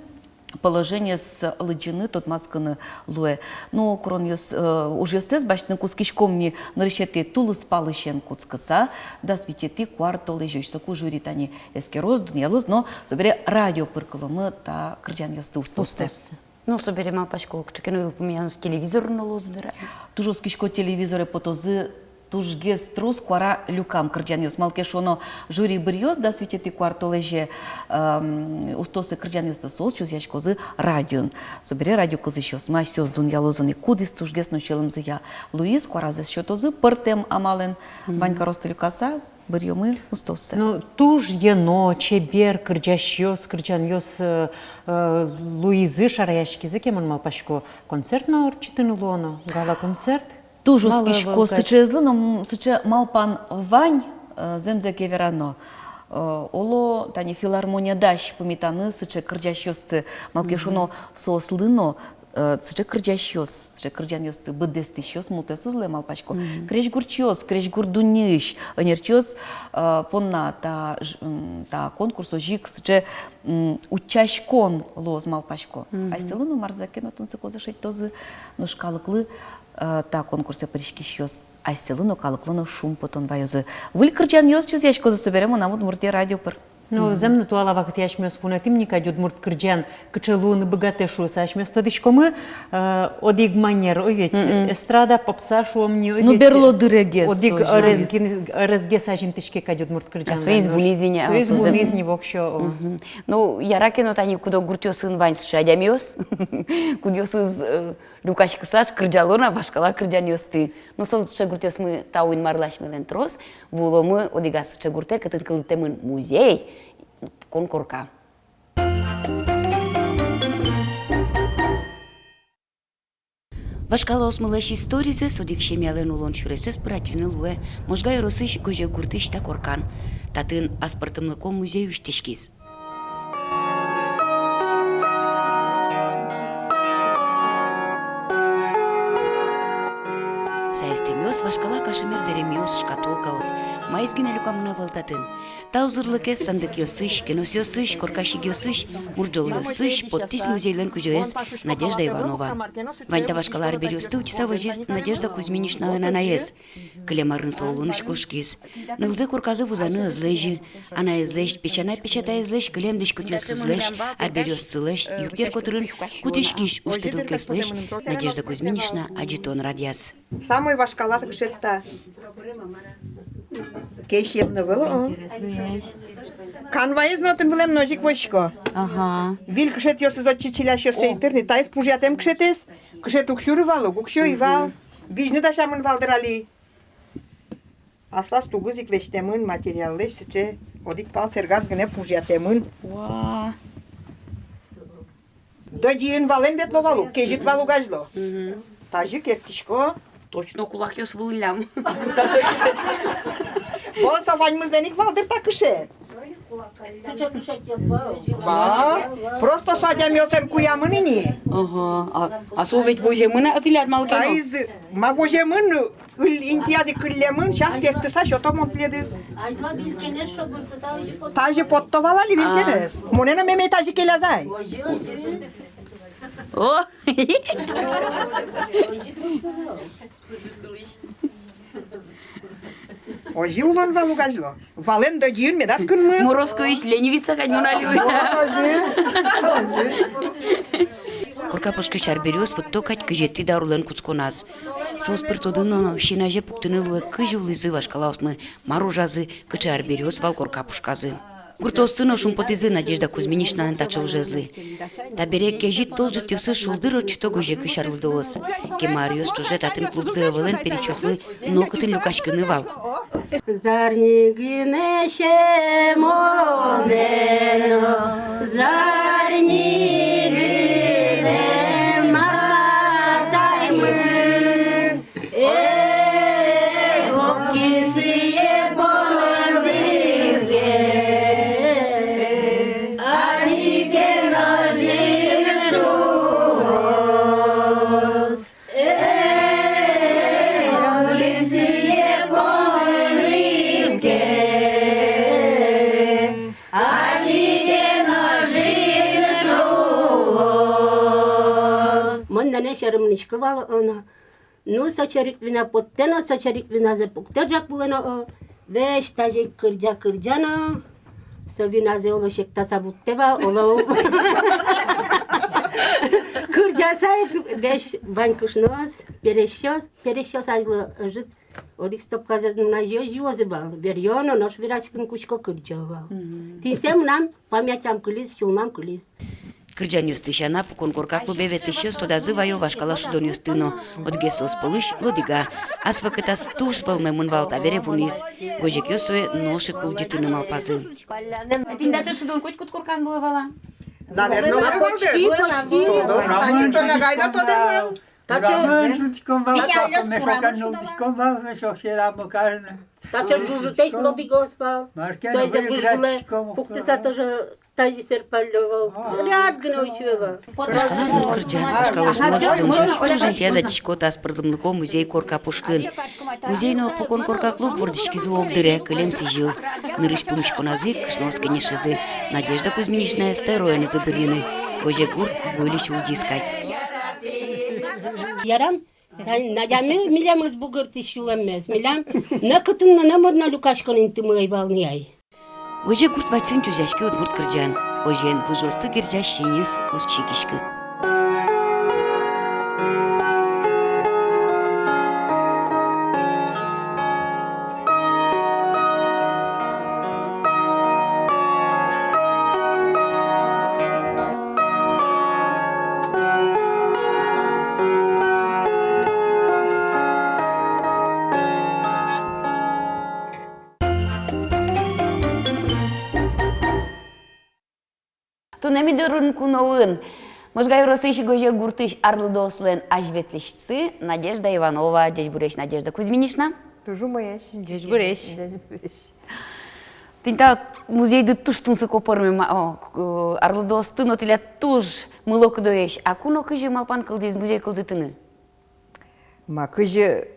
положениез лыдӟыны, тодматскыны луэ. Ну, куронъёс, э, ужъёстэс басьтыны кутскиськом ми нырысетӥ тулыспалысен кутскыса дас витетӥ куартолэзёзь. Соку жюри тани эскероз, дунъялоз, но собере радио пыр кыломы та кырӟанъёсты, устооссэ. Устооссэ. Ну, собере, малпасько, кыӵе ке но йылпумъянъёс телевизорын но луозы дыр-а? Туж оскисько, телевизоре потозы тужгес трос куара люкам кырӟанъёс. Малы ке шуоно, жюри быръёз дас витетӥ куартолэзе, эм, устооссэ кырӟанъёсты, соос чузъяськозы радиоын. Собере радио кылзӥсьёсмы асьсэос дунъялозы ни, кудӥз тужгес но сьӧлымзыя луиз, куаразэс сётозы пӧртэм амалэн. Мгм. Вань каросты люкаса, быръёмы устооссэ. Ну, туж ено, чебер кырӟасьёс, кырӟанъёс, э, э, луизы, шараяськизы ке, мон малпасько, концерт но ортчытыны луоно, гала-концерт. Туж оскисько сыӵеезлы, но, м, сыӵе малпан вань, э, зэмзэ ке верано. Э, оло, тани филармония дась пумитаны сыӵе кырӟасьёсты, малы ке шуоно, соослы но, э, сыӵе кырӟасьёс, сыӵе кырӟанъёсты быдэстӥсьёс мултэс уз луэ, малпасько. Мгм. Крезьгурчиос, крезьгур дуннеысь ӧнерчиос, э, понна та ж-, м, та конкурс озьы ик сыӵе, м, утчаськон луоз, малпасько. Мгм. Асьсэлы но марзэ ке но тунсыкозы шедьтозы, нош калыклы, э, та конкурсэ пыриськисьёс, асьсэлы но, калыклы но шумпотон ваёзы. Выль кырӟанъёс чузъяськозы собере «Мынам Удмуртие» радио пыр. Ну, зэм но, туала вакытэ асьмеос вунэтӥм ни кадь удмурт кырӟан кыӵе луыны быгатэ шуыса. Асьмеос тодӥськомы, э, одӥг манер, о ведь, эстрада, попса шуом ни, о ведь. Ну, берло дырегес. Одӥг ӧрезгес, ӧрезгес азинтӥське кадь удмурт кырӟан. Соиз вуниз ини, соиз вуниз ини воксё, о. Мгм. Ну, яра ке но, тани куд-ог гуртъёсын вань сыӵе адямиос, кудъёсыз, э, люкаськыса кырӟало на вашкала кырӟанъёсты. Ну, солы сыӵе гуртъёсмы, тау Инмарлы, асьмелэн трос. Вуыломы одӥгаз сыӵе гуртэ, кытын кылдытэмын музей, кон корка. Вашкалаосмылэсь историзэс, одӥг семьялэн улон сюресэз пыр адӟыны луэ Можга ёросысь Гозег гуртысь та коркан. Татын аспӧртэмлыко музей усьтӥськиз. Саестэмъёс, вашкала кашемир дэремъёс, шкатулкаос, маиз гинэ люкамын ӧвӧл татын. Та узырлыкез сандыкъёсысь, кеносъёсысь, корка сигъёсысь, мурӝолъёсысь поттӥз музейлэн кузёез Надежда Иванова. Вань та вашкала арбериосты утьыса возиз Надежда Кузьминичналэн анаез. Кылем арын со улонысь кошкиз. Нылзэ корказы вузаны ӧз лэзьы. Анаезлэсь, песянай-песятаезлэсь, кылем дӥськутъёсызлэсь, арбериоссылэсь, юртъер котырын кутӥськись ужтӥрлыкъёслэсь Надежда Кузьминична адӟытон радъяз. Самой вашкала дышетӥд-а? Кельшем но выло, о? Канваез но отын вылэм, но озьы ик возисько. Ага. Выль кышетъёсыз, отчы чилясьёссэ итыр ни, таиз пужъятэм кышетэз, кышет уг сюры вал ук, уг сюй вал. Визьны дасямын вал дыр али. Аслаз тугыз ик лэсьтэмын материаллэсь, сыӵе одӥг пал сэргаз гинэ пужъятэмын. Уа. Додиын валэн ветло вал ук, кезьыт вал ук азьло. Мгм. Тазьы ик эктӥсько. Точно кулакъёс вылӥллям. Бон со ваньмызлэн ик вал дыр та кышет. Ва, просто со адямиослэн куямын ини. Ага. А, а со ведь воземын-а тӥляд, малы ке но? Таиз ма воземын, ыль-, интыяз ик кыллемын, сейчас керттыса сёто мон тӥледыз. Тазьы потто вал али вилькенэз. А. Монэ но мемей тазьы келяз ай. О! Озьы улон вал ук азьло. Валэн додиын медад кынмы. Морозкович ленивец кадь мон али. Вот озьы. Озьы. Корка пушкысь арбериос вутто кадь кызетӥ даурлэн кутсконаз. Соос пыр тодыны но, син азе пуктыны луэ, кызьы улӥзы вашкалаосмы, мар ужазы, кыӵе арбериос вал корка пушказы. Гуртоосы но шумпотӥзы Надежда Кузьминичналэн таӵе ужезлы. Табере кезьыт тол ӝытъёсыз шулдыр ортчыто гожъякысь арлыдоос. Кема аръёс ӵоже татын клубзы ӧвӧлэн пересьёслы нокытын люкаськыны вал. Зарни гинэ се монэ но, зарни гинэ матаймы. Эх, огкисые поныны ке, али ке но ӝыны шуоз. Эх, огкисые поныны ке, али ке но ӝыны шуоз. Мон нэнэ сьӧры мынӥсько вал но. Ну, со черик вина поттэ но, со черик виназэ пуктэ ӝӧк вылэ но, о, весь тазьы ик кырӟа-кырӟа но, со виназэ оло сектаса вуттэ вал, оло. Кырӟаса ик весь вань кышноос, пересьёс, пересьёс азьло ӧжыт одӥг стопказэ нуназе озьы юозы вал. Веръё но, нош вераськыны кутско, кырӟо вал. Мгм. Тӥньсэ мынам памятям кылиз, сюлмам кылиз. Кырӟанъёсты сяна, Пукон корка клубе ветлӥсьёс тодазы ваё вашкала шудонъёсты но. Одӥгез соос пӧлысь — «Лодыга». Ас вакытаз туж вӧлмемын вал, табере вуиз. Гожъякъёс сое нош ик улӟытыны малпазы. Тӥни таӵе шудон котькуд коркан луэ вал-а? Наверно, луэ вал дыр. Почти, почти. Тани тон агай но тодэ вал. Таӵе. Урамын шудӥськом вал, мешокан нуллӥськом вал, мешок сьӧрам карны. Таӵе ӝужытэсь лодыгаос вал. Соизэ выж вылэ пуктыса тоже тазьы серпаллё вал. Ряд гинэ учуэ вал. Вашкала удмурт кырӟан, вашкала удмурт шудонзы туж интыяз адӟисько та аспӧртэмлыко музей корка пушкын. Музей но Пукон корка клуб вордӥськизы огдыре, кылем сӥзьыл. Нырысь пумиськоназы ик кышноос кенешизы Надежда Кузьминичнаез тӧроенызы бырйыны. Гожегурт выльысь улӟиз кадь. Ярам, тани Надямы милемыз бугыртӥз сюлэммес. Милям нокытын но номыр но люкаськон интымы ӧй вал ни ай. Гожегурт вадьсын чузъяське удмурт кырӟан. Озьыен, выжыосты герӟась синъыз кузь чигиськы. Туннэ ми дорын куноын Можга ёросысь Гожегуртысь арлыдоослэн азьветлӥсьсы Надежда Иванова. Ӟечбуресь, Надежда Кузьминична. Туж умоесь. Ӟечбуресь. Ӟечбуресь. Тӥни та музейды туж тунсыко пӧрмем, о, к-, арлыдоосты но тӥляд туж мылокыдоесь. А ку но кызьы малпан кылдӥз музей кылдытыны? Ма, кызьы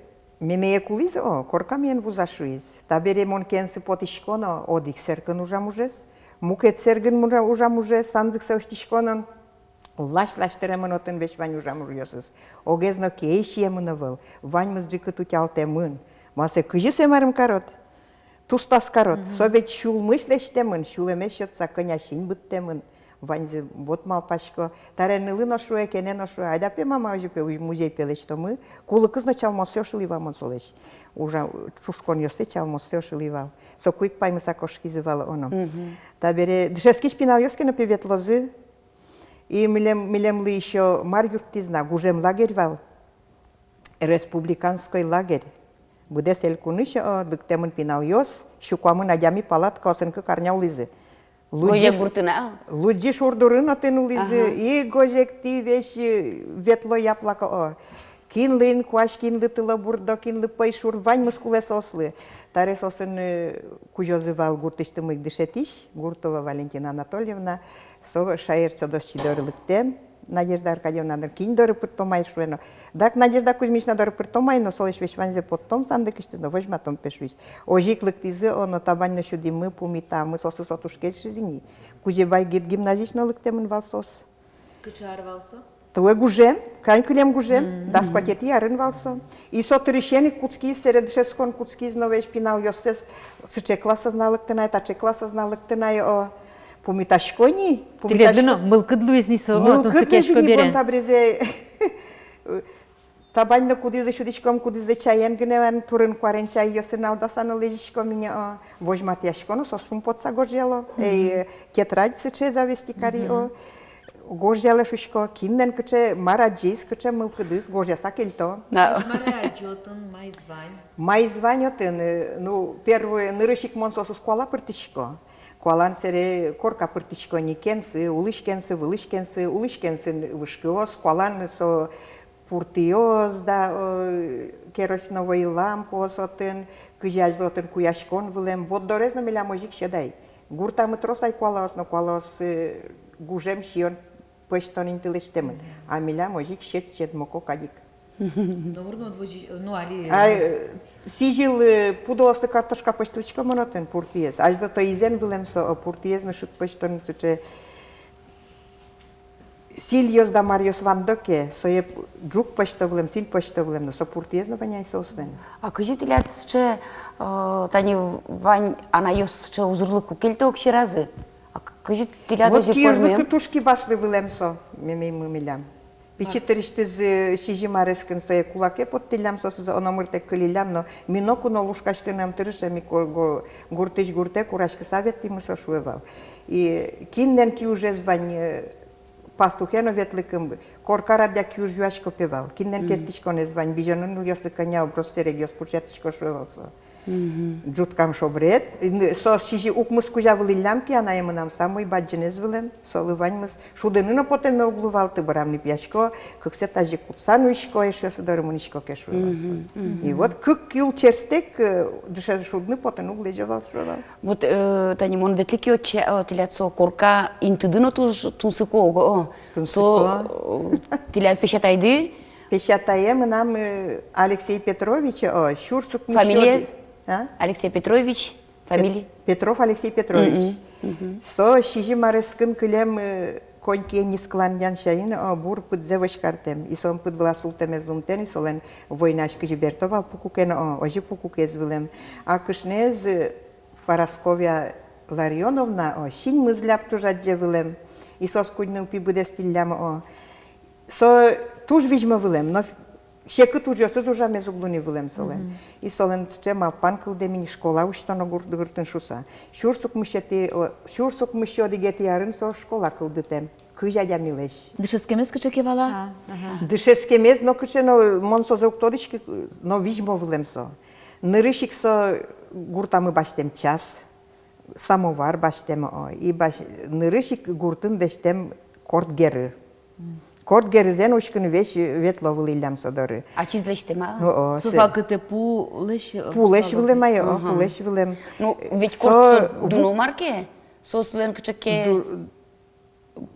мемее кулӥз, о, коркамиен вуза шуиз. Табере мон кенсы потӥсько но, одӥг сэркын ужам ужез, мукет сэркын мужа-, ужам ужез, сандыксэ усьтӥсько но, лась-лась тыремын отын весь вань ужам ужъёсыз. Огез но кие сиемын ӧвӧл, ваньмыз ӝикыт утялтэмын. Ма сое кызьы сое марым карод? Тустаз карод. Мгм. Со ведь сюлмысь лэсьтэмын, сюлэмез сётса кӧня синь быдтэмын. Ваньзы вот малпасько. Таре нылы но шуэ, кенэ но шуэ: «Айда пе, мама, озьы пе, уж-, музей пе лэсьтомы». Кулыкыз но чалмоссэ ошылӥ вал мон солэсь. Ужа-, чушконъёссэ чалмоссэ ошылӥ вал. Соку ик паймыса кошкизы вал, оно. Мгм. Табере дышетскись пиналъёс ке но пе ветлозы. И милем, милемлы ещё мар юрттӥз на, гужем лагерь вал. Республиканской лагерь. Быдэс элькунысь, о, лыктэмын пиналъёс, сю куамын адями палаткаосын кык арня улӥзы. Гожъя гуртын-а? Лудӟи шур дурын отын улӥзы. Ага. И гожъя тӥ весь, э, ветло япла ке, о. Кинлы инкуазь, кинлы тылобурдо, кинлы пӧйшур, ваньмыз кулэ соослы. Таре соосын, э, кузёзы вал гуртысьтымы ик дышетӥсь, Гуртова Валентина Анатольевна, со шаер чодосчи доры лыктэм. Надежда Аркадьевна, дыр, кин доры пыртом ай шуэ но. Дак Надежда Кузьминична доры пыртом ай но, солэсь весь ваньзэ поттом сандыкысьтыз но, возьматом пе шуиз. Озьы ик лыктӥзы, о, но табань но сюдӥмы, пумитамы, соослы со туж кельшиз ини. Кузебай гид гимназиысь но лыктэмын вал соос. Кыӵе ар вал со? Туэ гужем, кань кылем гужем, дас куатетӥ арын вал со. И со дырысен ик кутскиз, сэре дышетскон кутскиз но весь пиналъёссэс, сыӵе классэз на лыктын ай, таӵе классэз на лыктын ай, о. Пумитасько ни, пумитасько. Тӥледлы но мылкыд луиз ни со, о, мылкыд луиз ни, тунсыкъясько бере. Бон табере табань но кудӥзлы сюдӥськом, кудӥзлы чаен гинэ вань, турын-куарен чайёсын алдаса но лэзиськом ини, о. Возьматъясько но, соос шумпотса гожъяло. Мгм. Эй, тетрадь сыӵе завести кари, о. Мгм. Гожъялэ шуисько, кинлэн кыӵе мар адӟиз, кыӵе мылкыдыз, гожъяса кельто. А. Кызьы мар адӟо отын, маиз вань? Маиз вань отын, э, ну, первый, нырысь ик мон соосыз куала пыртӥсько. Куалан сэре корка пыртӥсько ни: кенсы, улӥсь кенсы, вылысь кенсы, улӥсь кенсын вышкыос, куалан со пуртыос да, э, керосиновой лампаос отын, кызьы азьло отын куяськон вылэм, борддорез но милям озьы ик сьӧд ай. Гуртамы трос ай куалаос но, куалаос, э, гужем сиён пӧзьтон инты лэсьтэмын. А милям озьы ик сьӧд-сьӧд, моко кадь ик. Номыр но вот возьы-, ну, али. А, э, сӥзьыл, э, пудоослы картошка пӧзьтылӥсько мон отын, пуртыез. Азьло то изэн вылэм со, о, пуртыез но шыд пӧзьтон сыӵе. Сӥльёс да маръёс вандо ке, сое п-, ӝук пӧзьто вылэм, сӥль пӧзьто вылэм, но со пуртыез но вань ай соослэн. А кызьы тӥляд сыӵе, э, тани вань анайёс сыӵе узырлык уг кельто ик сьӧразы? А к-, кызьы тӥляд озьы пӧрмем? Вот киужлыкы туж кибашлы вылэм со, мемеймы милям. Пичи дырысьтыз, э, сизьым арескын сое кулаке поттӥллям соосыз, о, номыртэк кылиллям, но ми ноку но лушкаськыны ӧм тырыше, ми ко-, го-, гуртысь гуртэ кураськыса ветлӥмы, со шуэ вал. И кинлэн киужез вань, э, пастухе но ветлыкум, корка радъя киуж юасько пе вал. Кинлэн керттӥськонэз вань, бызёно нылъёслы кӧня оброс сэрегъёс пуӵетӥсько, шуэ вал со. Ӝуткам шобрет. Ин-, со сизьы-, укмыс кузя вылӥллям ке, анае мынам самой бадӟымез вылэм, солы ваньмыз. Шудыны но потэме уг луы вал, тыбырам ныпъясько, кыксэ тазьы кутса нуисько, эшъёсы доры мынӥсько ке, шуэ вал со. И вот кык киул черстэк, э, дыше шудыны потыны уг лэзё вал, шуэ вал. Вот, э, тани мон ветлӥ ке отчы, э, тӥляд со корка интыды но туж тунсыко, о, тунсыко. Со, э, тӥляд песятайды? Песятае мынам, э, Алексей Петрович, о, сюрс укмыс сю. Фамилиез? А? Алексей Петрович, фамилия? Пет-, Петров Алексей Петрович. Мгм, мгм. Со сизьым арескын кылем, э, конькиен нискыланъян сямен, о, бур пыдзэ вӧсь картэм. И со пыд вылаз султэмез лумтэн, и солэн войнаысь кызьы берто вал пукукен, о, озьы пукукез вылэм. А кышноез, э, Парасковья Ларионовна, о, синмыз ляб туж адӟе вылэм. И соос куинь нылпи быдэстӥллям, о. Со туж визьмо вылэм, но ф-, секыт ужъёсыз ужамез уг луы ни вылэм солэн. Мгм. И солэн сыӵе малпан кылдэм ини, школа усьтоно гурт дыртын шуса. Сюрс укмыс сю-, о, сюрс укмыс сю одӥгетӥ арын со школа кылдытэм. Кызь адямилэсь. Дышетскемез кыӵе ке вал-а? А, ага. Дышетскемез но кыӵе, но мон созэ уг тодӥськы, но визьмо вылэм со. Нырысь ик со гуртамы басьтэм час, самовар басьтэм, о, и бась-, нырысь ик гуртын лэсьтэм корт геры. Корт герызэн учкыны весь ветло вылӥллям со доры. Ачиз лэсьтэм-а? О, о, со вакытэ пулэсь, э, пулэсь вылэм ай, о, ага, пулэсь вылэм. Ну, ведь со корт со ву-, дуно мар ке, соослэн кыӵе ке ду-,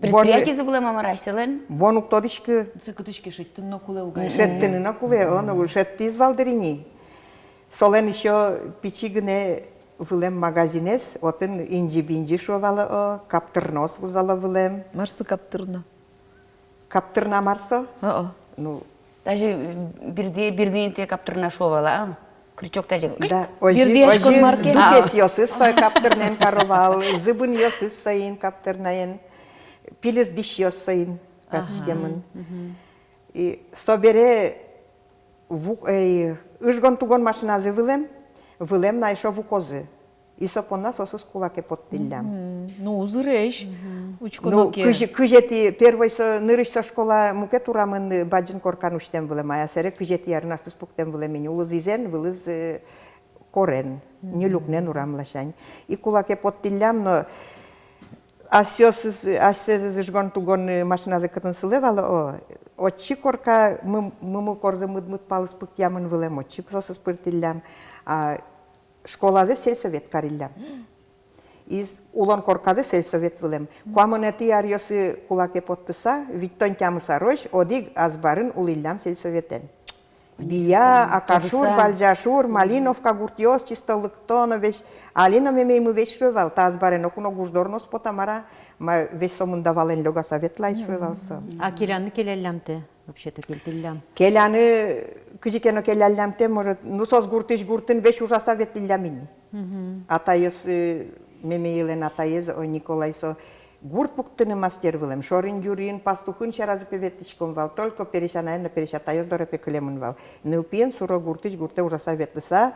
предприятиез вылэм-а, мар-а асьсэлэн? Бон уг тодӥськы. Сое кытысь ке шедьтыны но кулэ ук ай. Шедьтыны но кулэ, о, ну, шедьтӥз вал дыр ини. Солэн ещё пичи гинэ вылэм магазинэз, отын инӟи-бинӟи шуо вал, о, каптырнаос вузало вылэм. Мар со каптырна? Каптырна мар со? О-о. Ну. Тазьы бирди, бирди интые каптырна шуо вал-а? Крючок тазьы. Да, озьы, бирдыяськон озьы мар ке. Дукесъёсыз сое каптырнаен каро вал, зыбынъёсыз соин каптырнаен. пилиз дӥсьёс соин кариськемын. И собере вук-, эй, ыжгон-тугон машиназы вылэм, вылэм на эшшо вукозы. И со понна соосыз кулаке поттӥллям. Ну, узыресь, учконо ке. Ну, кызь-, кызетӥ, первой со, нырысь со школа мукет урамын, бадӟым коркан усьтэм вылэм, а сэре кызетӥ арын аслыз пуктэм вылэм ини, улыз изэн, вылыз, э, корен, ньыль укнэн урам ласянь. И кулаке поттӥллям, но асьсэос, асьсэос ыжгон-тугон, э, машиназы кытын сылэ вал, о, отчы корка, мы-, мымы корзэ мыд-мыд палыз пыкъямын вылэм, отчы соосыз пыртӥллям. А школазэ сельсовет кариллям. Из улон корказы сельсовет вылэм. Куамынэтӥ аръёсы кулаке поттыса, витьтон тямыс арозь одӥг азбарын улӥллям сельсоветэн. Бия, Акашур, Бальжашур, Малиновка гуртъёс, чисто лыкто но весь. Али но мемеймы весь шуэ вал, та азбарен ноку но гуждор но уз пота, мар-а, ма, весь сомында валэн лёгаса ветлай, шуэ вал со. А келяны келяллям-тӥ? Вообще-то кельтӥллям. Келяны, кызьы ке но келяллям-тӥ, может, ну, соос гуртысь гуртын весь ужаса ветлӥллям ини. Атайёс, э, мемейлэн атаез, о, Николай, со гурт пуктыны мастер вылэм. Шорын-юрын, пастухын сьӧразы пе ветлӥськом вал, только пересь анаен но пересь атаёс доры пе кылемын вал. Нылпиен суро гуртысь гуртэ ужаса ветлыса,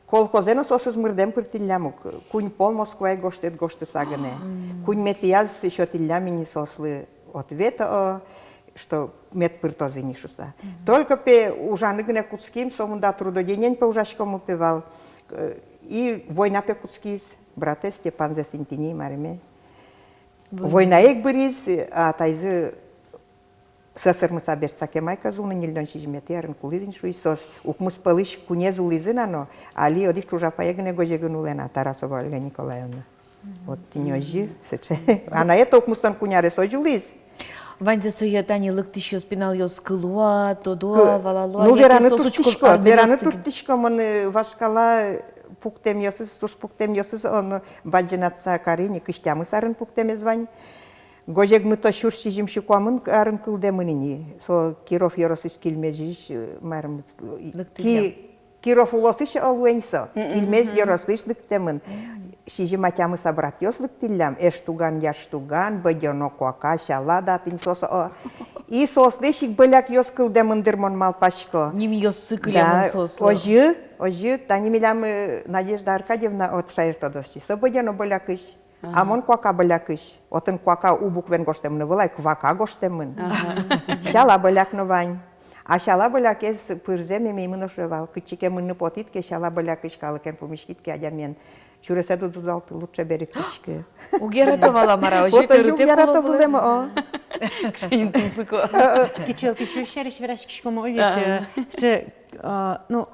колхозэ но соосыз мырдэм пыртӥллям ук, куинь пол Москвае гожтэт гожтыса гинэ. Куиньметӥяз сётӥллям ини соослы ответ, о, что мед пыртозы ини шуса. Только пе ужаны гинэ кутским, сомында трудоденен пе ужаськомы пе вал. Э, и война пе кутскиз, братэз Степанзэс интыни, мариме. Война. Война ик быриз, а атайзы сӧсырмыса бертса кема ик ӧз улы ни, ньыльдон сизьыметӥ арын кулӥз ини шуиз. Соос укмыс пӧлысь куинез улӥзы на но, али одӥг ӵуж апае гинэ гожегын улэ на, Тарасова Ольга Николаевна. Вот тӥни озьы, сыӵе. Анае-то укмыстон куинь арес озьы улӥз. Ваньзэ сое тани лыктӥсьёс, пиналъёс кыло-а, тодо-а, валало-а, ну, яке вераны турттӥсько, вераны турттӥсько, мон, э, вашкала пуктэмъёсыз, туж пуктэмъёсыз, он бадӟынатса кари ини, кызь тямыс арын пуктэмез вань. Гожегмы-то сюрс сизьым сю куамын арын кылдэмын ини. Со Киров ёросысь Кильмезысь, э, марым, э, Киров улосысь, о, луэ ини со. Кильмез ёросысь лыктэмын. Сизьым-а, тямыс-а братъёс лыктӥллям, эштуган, яштуган, бӧдёно куака, сяла да тӥни соос, о. И соослэсь ик бӧлякъёс кылдэмын дыр, мон малпасько. Нимъёссы кылемын соослы. Да, озьы, озьы, тани милям, э, Надежда Аркадьевна, вот шаертодосчи, со бӧдёно бӧлякысь. А мон куака бӧлякысь. Отын куака у буквен гожтэмын ӧвӧл ай, квака гожтэмын. Сяла бӧляк но вань. А сяла бӧлякез пырзэ мемеймы но шуэ вал: кытчы ке мыныны потӥд ке, сяла бӧлякысь калыкен пумиськид ке, адямиен сюресэд уд удалты, лучше берыктӥськы. Уг ярато вал-а, мар-а, озьы. Вот озьы уг ярато вылэм, о. Кыӵе ини тунсыко. Кичӧлтӥсьёс сярысь вераськиськом, о, ведь, э, сыӵе, э, ну,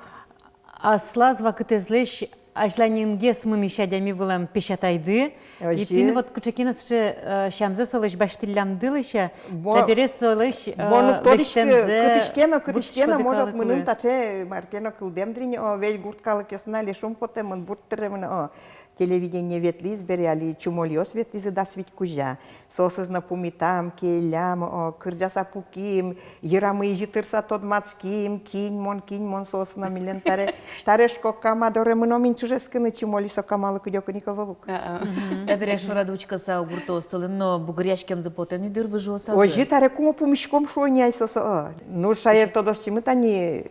аслаз вакытэзлэсь азьланянгес мынӥсь адями вылэм песятайды. Озьы. И тӥни вот кыӵе ке но сыӵе, э, сямзэ солэсь басьтӥллямды, лэся. Табере солэсь, э, бон уг тодӥськы, кытысь ке но, кытысь ке но, может, мыным таӵе мар ке но кылдэм дыр ини, о, весь гурт калыкъёсын али шумпотэмын, бурд тыремын, о. Телевидение ветлӥз бере, али Чумольёс ветлӥзы дас вить кузя. Соосыз но пумитам, келям, о, кырӟаса пуким, йырамы изьы тырса тодматским, кин мон, кин мон, соос но милем таре, таре шкокама доре мыном ини чыжескыны, Чумоли сокамалы кыдёкын ик ӧвӧл ук. А-а. Табере шорады учкыса, гуртоос солэн но бугыръяськемзы потэ ни дыр выжыосазы. Озьы, таре кумо пумиськом, шуо ини ай соос, о. Ну, шаертодосчимы тани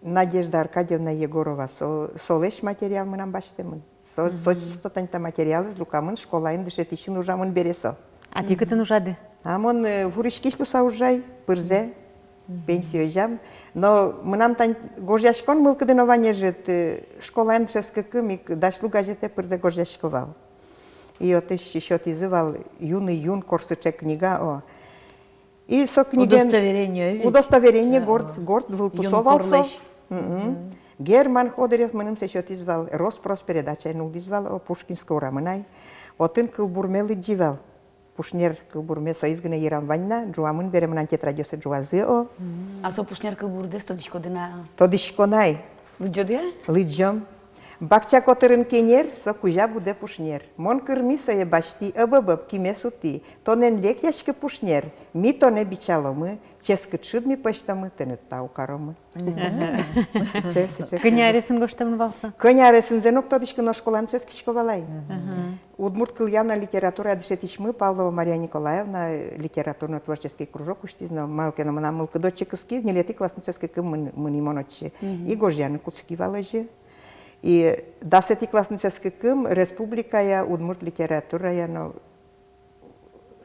Надежда Аркадьевна Егорова, со, солэсь материал мынам басьтэмын. Со, со чисто тани та материалэз люкамын, школаын дышетӥсьын ужамын бере со. А тӥ кытын ужады? А мон, э, вуриськись луыса ужай, пырзэ, пенсие озям. Но мынам тани гожъяськон мылкыды но вань ӧжыт, э, школаын дышетскыкым ик «Дась лу» газетэ пырзэ гожъясько вал. И отысь сётӥзы вал «Юный юнкор», сыӵе книга, о. И со книгаен удостоверение, ведь? Удостоверение, да, горд, о, горд вылтусо вал со. Юнкорлэсь. Мгм. Герман Ходырев мыным сое сётӥз вал, «Рос-прос» передачаен улӥз вал, о, Пушкинской урамын ай. Отын кылбурме лыдӟи вал. Пушнер кылбурме, соиз гинэ йырам вань на, ӝуамын бере, мынам тетрадьёсы ӝуазы, о. А со Пушнер кылбурдэс тодӥськоды на? Тодӥсько на ай. Лыдӟоды-а? Лыдӟом. Бакча котырын кенер, со кузя будэ пушнер. Мон кырми сое, басьтӥ, ыб-ыб-ыб, киме сутӥ. Тонэн лекъяськы, пушнер, ми тонэ бичаломы. ческыт шыд ми пӧзьтомы, тыныд тау каромы. Мгм. Сыӵе, сыӵе. Кӧня аресын гожтэмын вал со? Кӧня аресынзэ но уг тодӥськы, но школаын дышетскисько вал ай. Мгм. Удмурт кылъя но литературая дышетӥсьмы Павлова Мария Николаевна литературно-творческий кружок усьтӥз но, малы ке но мынам мылкыд отчы кыскиз, ньылетӥ классын дышетскыкум мын-, мынӥ мон отчы. Мгм. И гожъяны кутски вал озьы. И дасэтӥ классын дышетскыкум республикая удмурт литературая но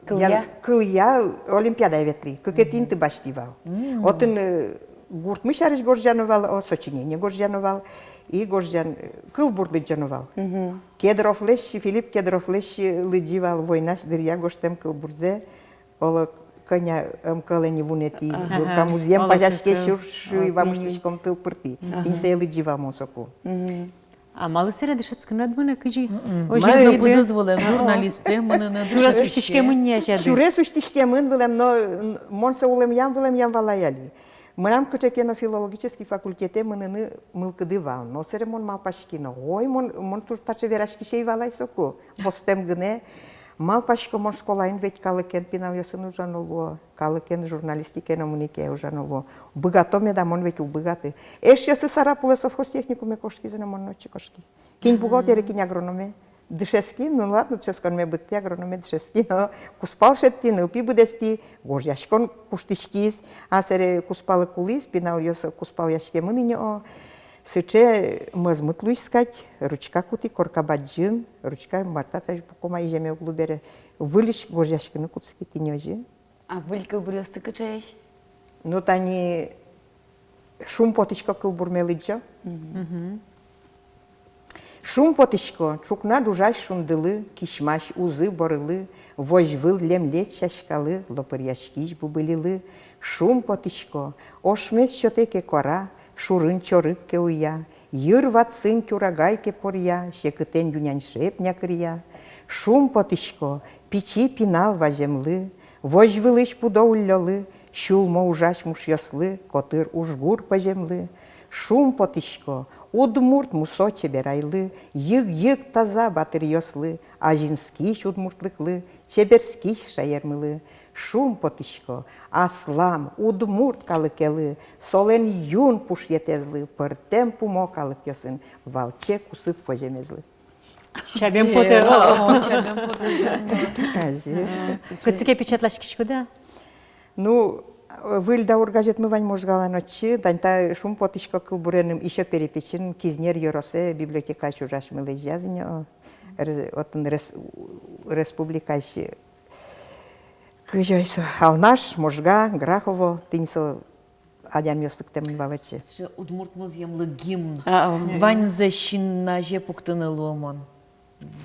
Кылъя? Ян-, кылъя олимпиадае ветлӥ, кыкетӥ инты басьтӥ вал. Мгм. Отын, э, гуртмы сярысь гожъяно вал, о, сочинение гожъяно вал, и гожъян-, э, кылбур лыдӟоно вал. Мгм. Кедровлэсь, Филипп Кедровлэсь, э, лыдӟи вал война дыръя гожтэм кылбурзэ, оло, кӧня МКЛ-э ни вунэтӥ, ага, гурка музъем пазяське сюрс шуи вамыштӥськом тыл пыртӥ. Ага. Тӥни сое лыдӟи вал мон соку. Мгм. А малы сэре дышетскыны ӧд мынэ, кызьы? Мгм. Озьы мае? Мынэ пыдыз вылэм, журналистэ мыныны, сюрес усьтӥськемын ни, ачады. Сюрес усьтӥськемын вылэм, но, н-, мон со улэмъям, вылэмъям вал ай али. Мынам кыӵе ке но филологический факультетэ мыныны мылкыды вал, но сэре мон малпаськи но: ой, мон, мон туж таӵе вераськись ӧй вал ай соку, востэм гинэ. Малпасько, мон школаын ведь калыкен пиналъёсын ужано луо, калыкен журналистикаен но мынӥ ке ужано луо. Быгато меда, мон ведь уг быгаты. Эшъёсы Сарапулэ совхоз техникуме кошкизы но, мон но отчы кошки. Кин бухгалтере, кин агрономе. Дышетски, ну ладно, дышетсконме быдтӥ, агрономе дышетски, но кузпал шедьтӥ, нылпи быдэстӥ, гожъяськон куштӥськиз, а сэре кузпалы кулӥз, пиналъёс кузпалъяськемын ини, о. Сыӵе мӧзмыт луиз кадь, ручка кутӥ, корка бадӟым, ручка мар та, тазьы пуком ай, иземе уг лу бере, выльысь гожъяськыны кутски тӥни озьы. А выль кылбуръёсты кыӵеесь? Ну, тани «Шумпотӥсько» кылбурме лыдӟо. Мгм. Шумпотӥсько ӵукна ӝужась шундылы, кисьмась узы борылы, возь выл лемлет сяськалы, лопыръяськись бубылилы. Шумпотӥсько, ошмес сётэ ке куара, шурын чорыг ке уя, йыр ватсын тюрагай ке поръя, секытэн ю-нянь шеп някыръя. Шумпотӥсько пичи пинал ваземлы, возь вылысь пудо уллёлы, сюлмо ужась мушъёслы, котыр ужгур пӧземлы. Шумпотӥсько удмурт мусо чеберайлы, йыг-йыг таза батыръёслы, азинскись удмуртлыклы, чеберскись шаермылы. Шумпотӥсько аслам удмурт калыкелы, солэн юн пушъетэзлы, пӧртэм пумо калыкъёсын валче кусып воземезлы. Чабем потэ. Э, о, чабем потэ. Азьы. Кытчы ке печатласькиськоды-а? Ну, «Выль даур» газетмы вань Можгалэн, отчы, тани та «Шумпотӥсько» кылбурен ещё перепечин Кизнер ёросэ библиотекаысь ужасьмы лэзьязы ни, о, ре-, отын рес-, республикаысь, кызьы ай со, Алнаш, Можга, Грахово, тӥни со адямиос лыктэмын вал отчы. Сыӵе удмурт музъемлы гимн. А, а. Ваньзэ син азе пуктыны луомон.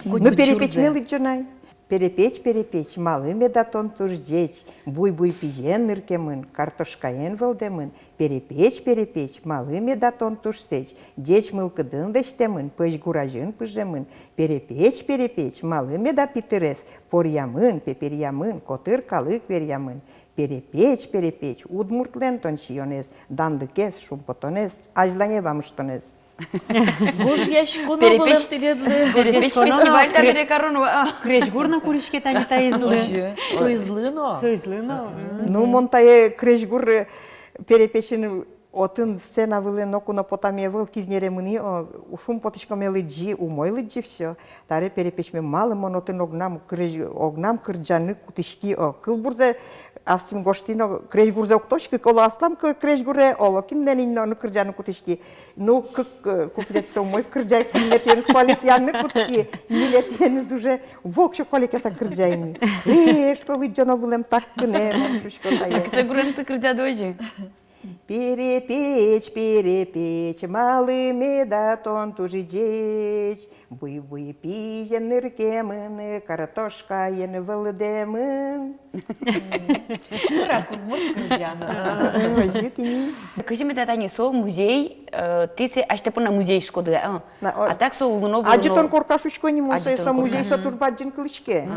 Ну, перепечме лыдӟо на ай. Перепеч, перепеч, малы меда тон туж ӟеч? Буй-буй пизен ныркемын, картошкаен вӧлдэмын. Перепеч, перепеч, малы меда тон туж сэч? Ӟеч мылкыдын лэсьтэмын, пӧсь гур азьын пыжемын. Перепеч, перепеч, малы меда питырес? Поръямын, пеперъямын, котыр калык веръямын. Перепеч, перепеч, удмуртлэн тон сиёнэз, данлыкез, шумпотонэз, азьлане вамыштонэз. Гожъяськоно вылэм тӥледлы. Перепеч фестиваль табере кароно, а. Крезьгур но куриське тани таизлы. Озьы. Соизлы но. Соизлы но. Ну, мон тае крезьгур, э, перепечин отын сцена вылэ ноку но потаме ӧвӧл, Кизнере мынӥ, о, «Шумпотӥськоме» лыдӟи, умой лыдӟи, всё. Таре перепечме, малы мон отын огнам крезь-, огнам кырӟаны кутӥськи, о, кылбурзэ астӥм гожтӥ но, крезьгурзэ уг тодӥськы, оло аслам к-, крезьгурзэ, оло кинлэн ини но, ну, кырӟаны кутӥськи. Ну, кык, э, куплетсэ умой кырӟай, куинетӥеныз куалекъяны кутски, ньылетӥеныз уже воксё куалекъяса кырӟай ини. Э, что лыдӟоно вылэм так гинэ, мон шуисько тае. Кыӵе гурен тӥ кырӟады озьы? Перепеч, перепеч, малы меда тон туж ӟеч? Буй-буй пизен ныркемын, картошкаен вӧлдэмын. Курак удмурт кырӟан. Озьы тӥни. Кызьы меда тани со музей, э, тӥ сое асьтэ понна музей шуиськоды, а? А так со улоно-вылоно. Адӟытон корка шуисько ни мон сое, со музей, со туж бадӟым кылӥське.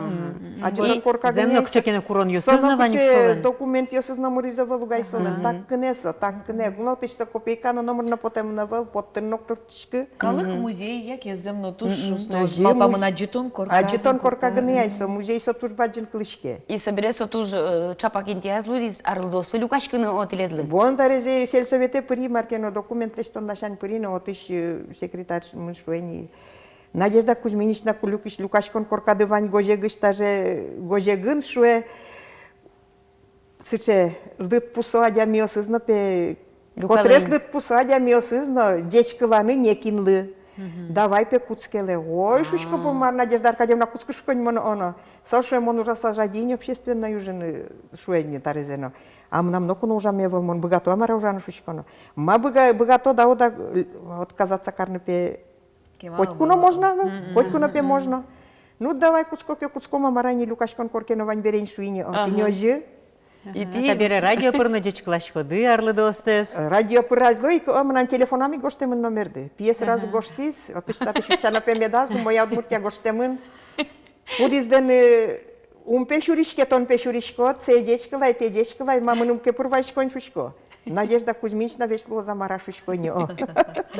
Адӟытон корка гинэ. Зэм но кыӵе ке но куронъёсыз но вань ик солэн. Документъёсыз номырыз ӧвӧл ук ай солэн. Так гинэ со, так гинэ. Гнотысь со копейка но номыр но потэмын ӧвӧл, поттыны но уг турттӥськы. Калык музей яке зэм но Туж, мгм, шусто, озьы, малпамын муз-, адӟытон корка. Адӟытон корка гинэ ай со, музей со туж бадӟым кылӥське. И собере со туж, э, чапак интыяз луиз арлыдоослы люкаськыны, о, тӥледлы. Бон, тарезе сельсовете пыри, мар ке но документ лэсьтон ласянь пыри но, отысь, э, секретарь мыным шуэ ни: «Надежда Кузьминична, ку люкись-, люкаськон коркады вань гожегысь, таже гожегын, — шуэ, — сыӵе лыдпусо адямиосыз но, пе, люкалэ, котрес лыдпусо адямиосыз но, ӟечкыланы некинлы. Мгм. Давай, пе, кутскелэ». «Ой, — шуисько, — бон, мар, Надежда Аркадьевна, кутскы, — шуисько ни, — мон, — о, но». Со шуэ: «Мон ужаса жади ини общественной ужын, — шуэ ни, — тарезе но. А мынам ноку но ужаме ӧвӧл, мон быгато-а, мар-а, ужаны?» — шуисько но. «Ма быга-, быгато, да, о, да, отказаться карны, пе, котьку но можно ӧвӧл, котьку но, пе, можно». «Ну, давай, кутско ке, кутско, ма, мар-а ни, люкаськон корке но вань бере ини», — шуи ни, о, тӥни озьы. Ага. И тӥ табере радио пыр но ӟечкыласькоды арлыдоостэс. Радио пыр азьло ик, о, мынам телефонам ик гожтэмын номерды. Пие сразу гожтӥз, отысь-татысь утчано, пе, медаз, умой-а Удмуртия гожтэмын. Кудӥз дэн, э, ум, пе, сюриське, тон, пе, сюриськод, сое ӟечкылай, тае ӟечкылай, ма, мыным ке пыр вайиськон, шуисько. Надежда Кузьминична весь луоз-а, мар-а, шуисько ни, о.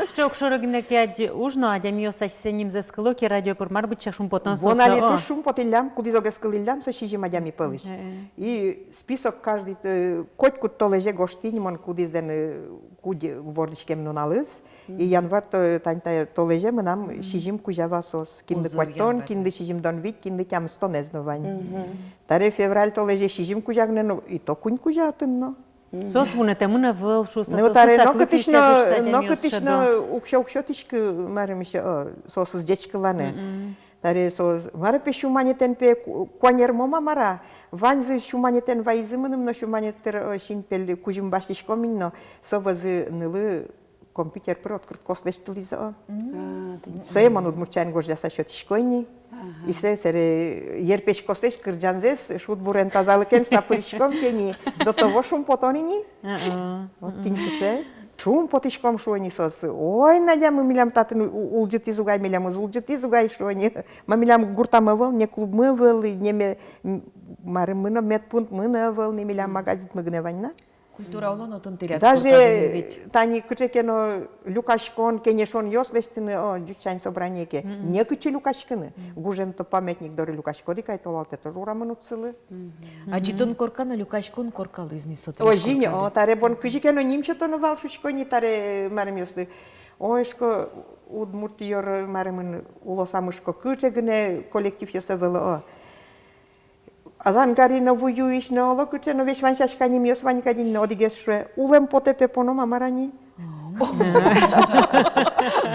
Сыӵе огшоры гинэ ке адӟ-, уж но, адямиос асьсэ нимзэс кыло ке радио пыр, мар быдӟа шумпотон со. Бон, али туж шумпотӥллям, кудӥз огез кылӥллям со сизьым адями пӧлысь. Э, э. И список каждый, э, котькуд толэзе гожтӥ ни мон, кудӥз дэн, э, кудӥз вордӥськем нуналыз. И январь то-, тань та толэзе мынам сизьым кузя вал соос. Кинлы куатьтон, кинлы сизьымдон вить, кинлы тямыстонэз но вань. Таре февраль толэзе сизьым кузя гинэ но, и то куинь кузя отын но. Соос вунэтэмын ӧвӧл, шуса. Ну, соос таре нокытысь но, нокытысь но уксё, уксё тӥськы, марым ещё, о, соосыз ӟечкыланы. Таре соос, мар-а, пе, сю манетэн, пе, ку-, куанермом-а, мар-а. Ваньзы сю манетэн вайизы мыным но, сю манет тыр, о, синпель кузьым басьтӥськом ини но, со вӧзы нылы компьютер пыр открыткаос лэсьтылӥзы, о. М. А, тӥни. Сое мон удмурт сямен гожъяса сётӥсько ини. Ага. И сое, сэре, э, йырпеськослэсь кырӟанзэс шудбурен, тазалыкен сапыриськом ке ни, до того шумпотон ини. А-а. Вот тӥни сыӵе. Шумпотӥськом, шуо ни соос. Ой, Надя, мы милям татын у-, улӟытӥз угай, милям улӟытӥз угай, шуо ни. Ма, милям гуртамы ӧвӧл, ни клубмы ӧвӧл, ни ме-, м-, марымы но, медпунктмы но ӧвӧл, ни милям магазинмы гинэ вань на. Культура улон отын тӥляд. Даже куртазы ведь. Тани кыӵе ке но люкаськон, кенешонъёс лэсьтыны, о, ӟучань собрание ке, мгм, некытчы люкаськыны. Мгм. Гужем то памятник доры люкаськоды ик ай, толалтэ тоже урамын уд сылы. Мгм. Мгм. Адӟытон корка но люкаськон корка луиз ни со тӥляд. Озьы ини, коркады. О, таре бон кызьы ке но ним сётоно вал, шуисько ни, таре марымъёслы. Ой, шуисько, удмурт ёр марымын улосамы, шуисько, кыӵе гинэ коллективъёс ӧвӧл, о. Азангари но, Вуюись но, оло кыӵе но, весь вань сяська нимъёс вань кадь ини но, одӥгез шуэ: «Улэм потэ, пе, поном-а, мар-а ни?»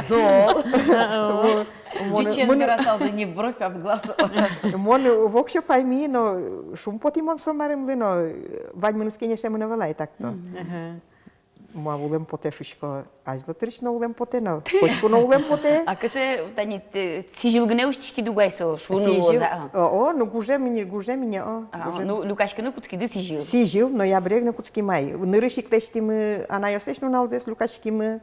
Зол. Мон, ӟучен мон верасалзы, не в бровь, а в глаз. Мон воксё пайми но, шумпотӥ мон со марымлы но, ваньмыныз кенешемын ӧвӧл ай так-то. Мгм. Ага. Ма, улэм потэ, шуисько, азьло тырысь но улэм потэ но, котьку но улэм потэ. А кыӵе тани, э, сӥзьыл гинэ усьтӥськиды угай со, шуыны луоз-а? Сӥзьыл. О, о, ну, гужем ини, гужем ини, о, а, гужем. Ну, люкаськыны кутскиды сӥзьыл. Сӥзьыл, ноябре гинэ кутским ай. Нырысь ик лэсьтӥмы анайёслэсь нуналзэс, люкаськимы.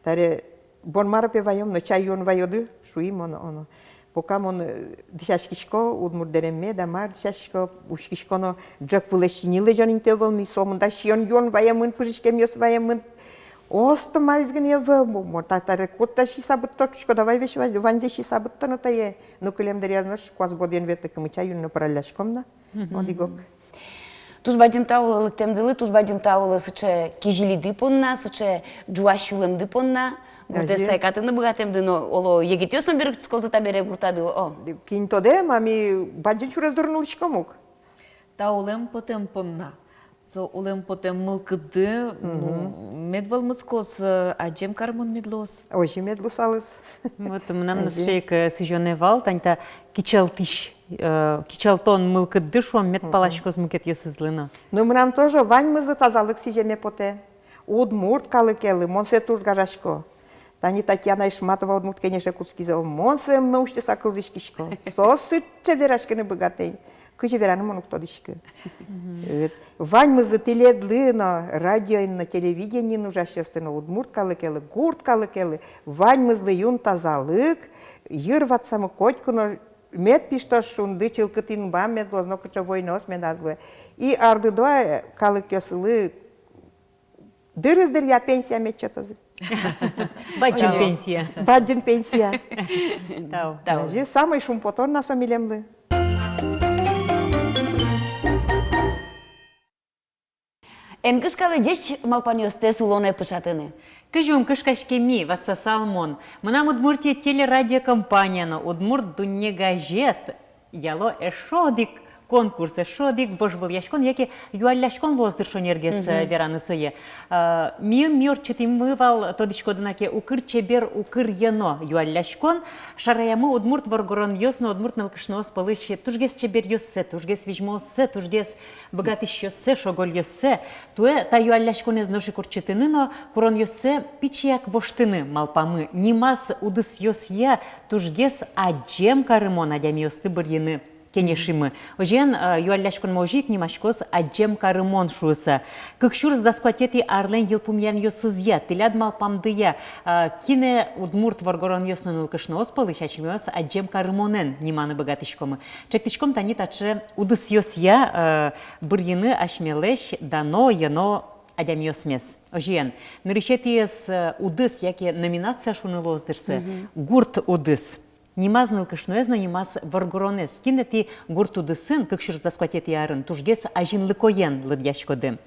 Таре бон мар-а, пе, ваём но, чай юон ваёды, шуи мон, о, но. Пока мон, э, дӥсяськисько, удмурт дэремме да мар дӥсяськисько, учкисько но, ӝӧк вылэ синйы лэзён инты ӧвӧл ни, сомында сиён-юон ваемын, пыжиськемъёс ваемын. Осто маиз гинэ ӧвӧл, мо-, мон та-, таре кот та сиса быдто, шуисько, давай весь вань-, ваньзэ сиса быдто но тае. Ну, кылем дыръяз нош куас бодыен ветлыкымы чай юыны но пыралляськом на. Мгм. Одӥг-ог. Туж бадӟым тау лыктэмдылы, туж бадӟым тау сыӵе кизилиды понна, сыӵе ӝуась сюлэмды понна. Гуртэ сайкатыны быгатэмды но, оло, егитъёс но берытскозы табере гуртады, о. Кин тодэ, ма ми бадӟым сюрес дорын улӥськом ук. Та улэм потэм понна. Со улэм потэм мылкыдды, ну, мгм, мед вӧлмытскоз, э, адӟем кармон мед луоз. Озьы мед луысалыз. Вот мынам но сыӵе ик, э, сӥзёнэ вал, тани та кичӧлтӥсь, э, кичӧлтон мылкыдды, шуом, мед паласькоз мукетъёсызлы но. Ну, мынам тоже ваньмызлы тазалык сӥземе потэ. Удмурт калыкелы, мон сое туж гажасько. Тани Татьяна Ишматова Удмурт Кенеше кутскиз, о, мон сое ымнэ усьтыса кылзӥськисько. Со сыӵе вераськыны быгатэ ини. Кызьы вераны, мон уг тодӥськы. Мгм. Э, ваньмызлы, тӥледлы но, радиоын но, телевидениын ужасьёслы но, удмурт калыкелы, гурт калыкелы, ваньмызлы юн тазалык, йыр ватсамы котьку но мед пиштоз шунды, чылкыт инбам мед луоз, нокыӵе войнаос медаз луэ. И арлыдо калыкъёслы дырыз дыръя пенсия мед сётозы. Бадӟым пенсия. Бадӟым пенсия. Тау. Тау. Озьы самой шумпотон на со милемлы. Эн кышкалэ ӟеч малпанъёстэс улонэ пыӵатыны. Кызьы ум кышкаське ми, ватсасал мон. «Мынам Удмуртие» телерадиокомпания но «Удмурт дунне» газет яло эшшо одӥг конкурс, эшшо одӥг вожвылъяськон яке юалляськон луоз дыр, шонергес, э, вераны сое. Э, ми, ми ортчытӥмы вал, тодӥськоды на ке, «Укыр чебер, укыр йӧно» юалляськон. Шараямы удмурт воргоронъёс но удмурт нылкышноос пӧлысь тужгес чеберъёссэ, тужгес визьмооссэ, тужгес быгатӥсьёссэ, шогольёссэ. Туэ та юалляськонэз нош ик ортчытыны но куронъёссэ пичияк воштыны малпамы. Нимаз удысъёсъя тужгес адӟем карымон адямиосты бырйыны кенешимы. Озьыен, э, юалляськонмы озьы ик нимаськоз «Адӟем карымон» шуыса. Кык сюрс дас куатетӥ арлэн йылпумъянъёсызъя тӥляд малпамдыя, э, кинэ удмурт воргоронъёс но нылкышноос пӧлысь асьмеос адӟем карымонэн ниманы быгатӥськомы. Чектӥськом тани таӵе удысъёсъя, э, бырйыны асьмелэсь дано, йӧно адямиосмес. Озьыен, нырысетӥез, э, удыс яке номинация шуыны луоз дыр сое, «Гурт удыс». Нимаз нылкышноез но нимаз воргоронэз, кинэ тӥ гурт удысын кык сюрс дас куатетӥ арын тужгес азинлыкоен лыдъяськоды.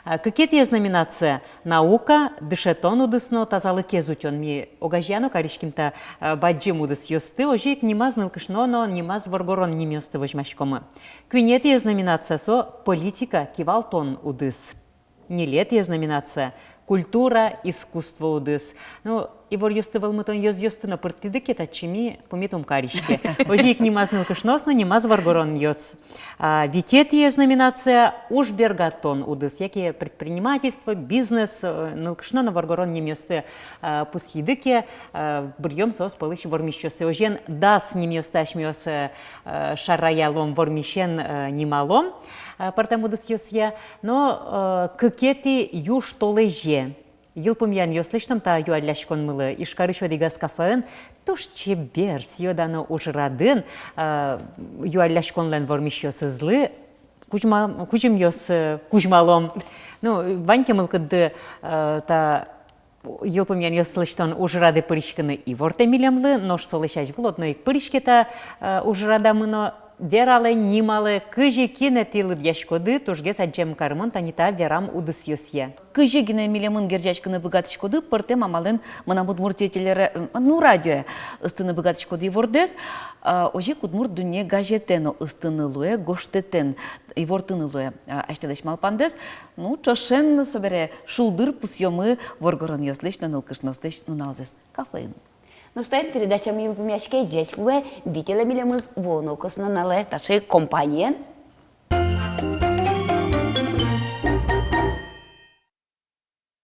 А, кыкетӥез номинация — наука, дышетон удыс но тазалыкез утён. Ми огазея но кариським та, а, бадӟым удысъёсты, озьы ик нимаз нылкышно но нимаз воргорон нимъёсты возьмаськомы. Куинетӥез номинация — со политика, кивалтон удыс. Ньылетӥез номинация — культура, искусство удыс. Ну, иворъёсты, вӧлмытонъёсты но пыртӥды ке татчы, ми пумит ум кариське. Озьы ик нимаз нылкышноос но нимаз воргоронъёс. А, витетӥез номинация — уж бергатон удыс, яке предпринимательство, бизнес, э, нылкышно но воргорон нимъёсты, э, пусйиды ке, э, бырйом соос пӧлысь вормисьёссэ. Озьыен, дас нимъёсты асьмеос, э, э, шараялом, вормисен, э, нималом, э, пӧртэм удысъёсъя. Но, э, кыкетӥ южтолэзе йылпумъянъёс лэсьтом та юалляськонмылы. Ижкарысь одӥгаз кафеын туж чебер, сӥё-дано ужрадын, э, юалляськонлэн вормисьёсызлы кузьма-, кузьымъёс, э, кузьмалом. Ну, вань ке мылкыдды, э, та йылпумъянъёс лэсьтон ужрадэ пыриськыны, ивортэ милемлы, нош солэсь азьвыл одно ик пыриське та, э, ужрадамы но. Вералэ, нималэ, кызьы, кинэ тӥ лыдъяськоды тужгес адӟем карымон тани та верам удысъёсъя. Кызьы гинэ милемын герӟаськыны быгатӥськоды пӧртэм амалэн «Мынам Удмуртие» телера-, э, ну, радиое ыстыны быгатӥськоды ивордэс, э, озьы ик «Удмурт дунне» газетэ но ыстыны луэ гожтэтэн, ивортыны луэ, э, асьтэлэсь малпандэс. Ну, ӵошен собере шулдыр пусъёмы воргоронъёслэсь но нылкышноослэсь нуналзэс кафеын. Нош таин передачамы йылпумъяське. Ӟеч луэ, витьылэ милемыз вуоно косонналэ таӵе компаниен.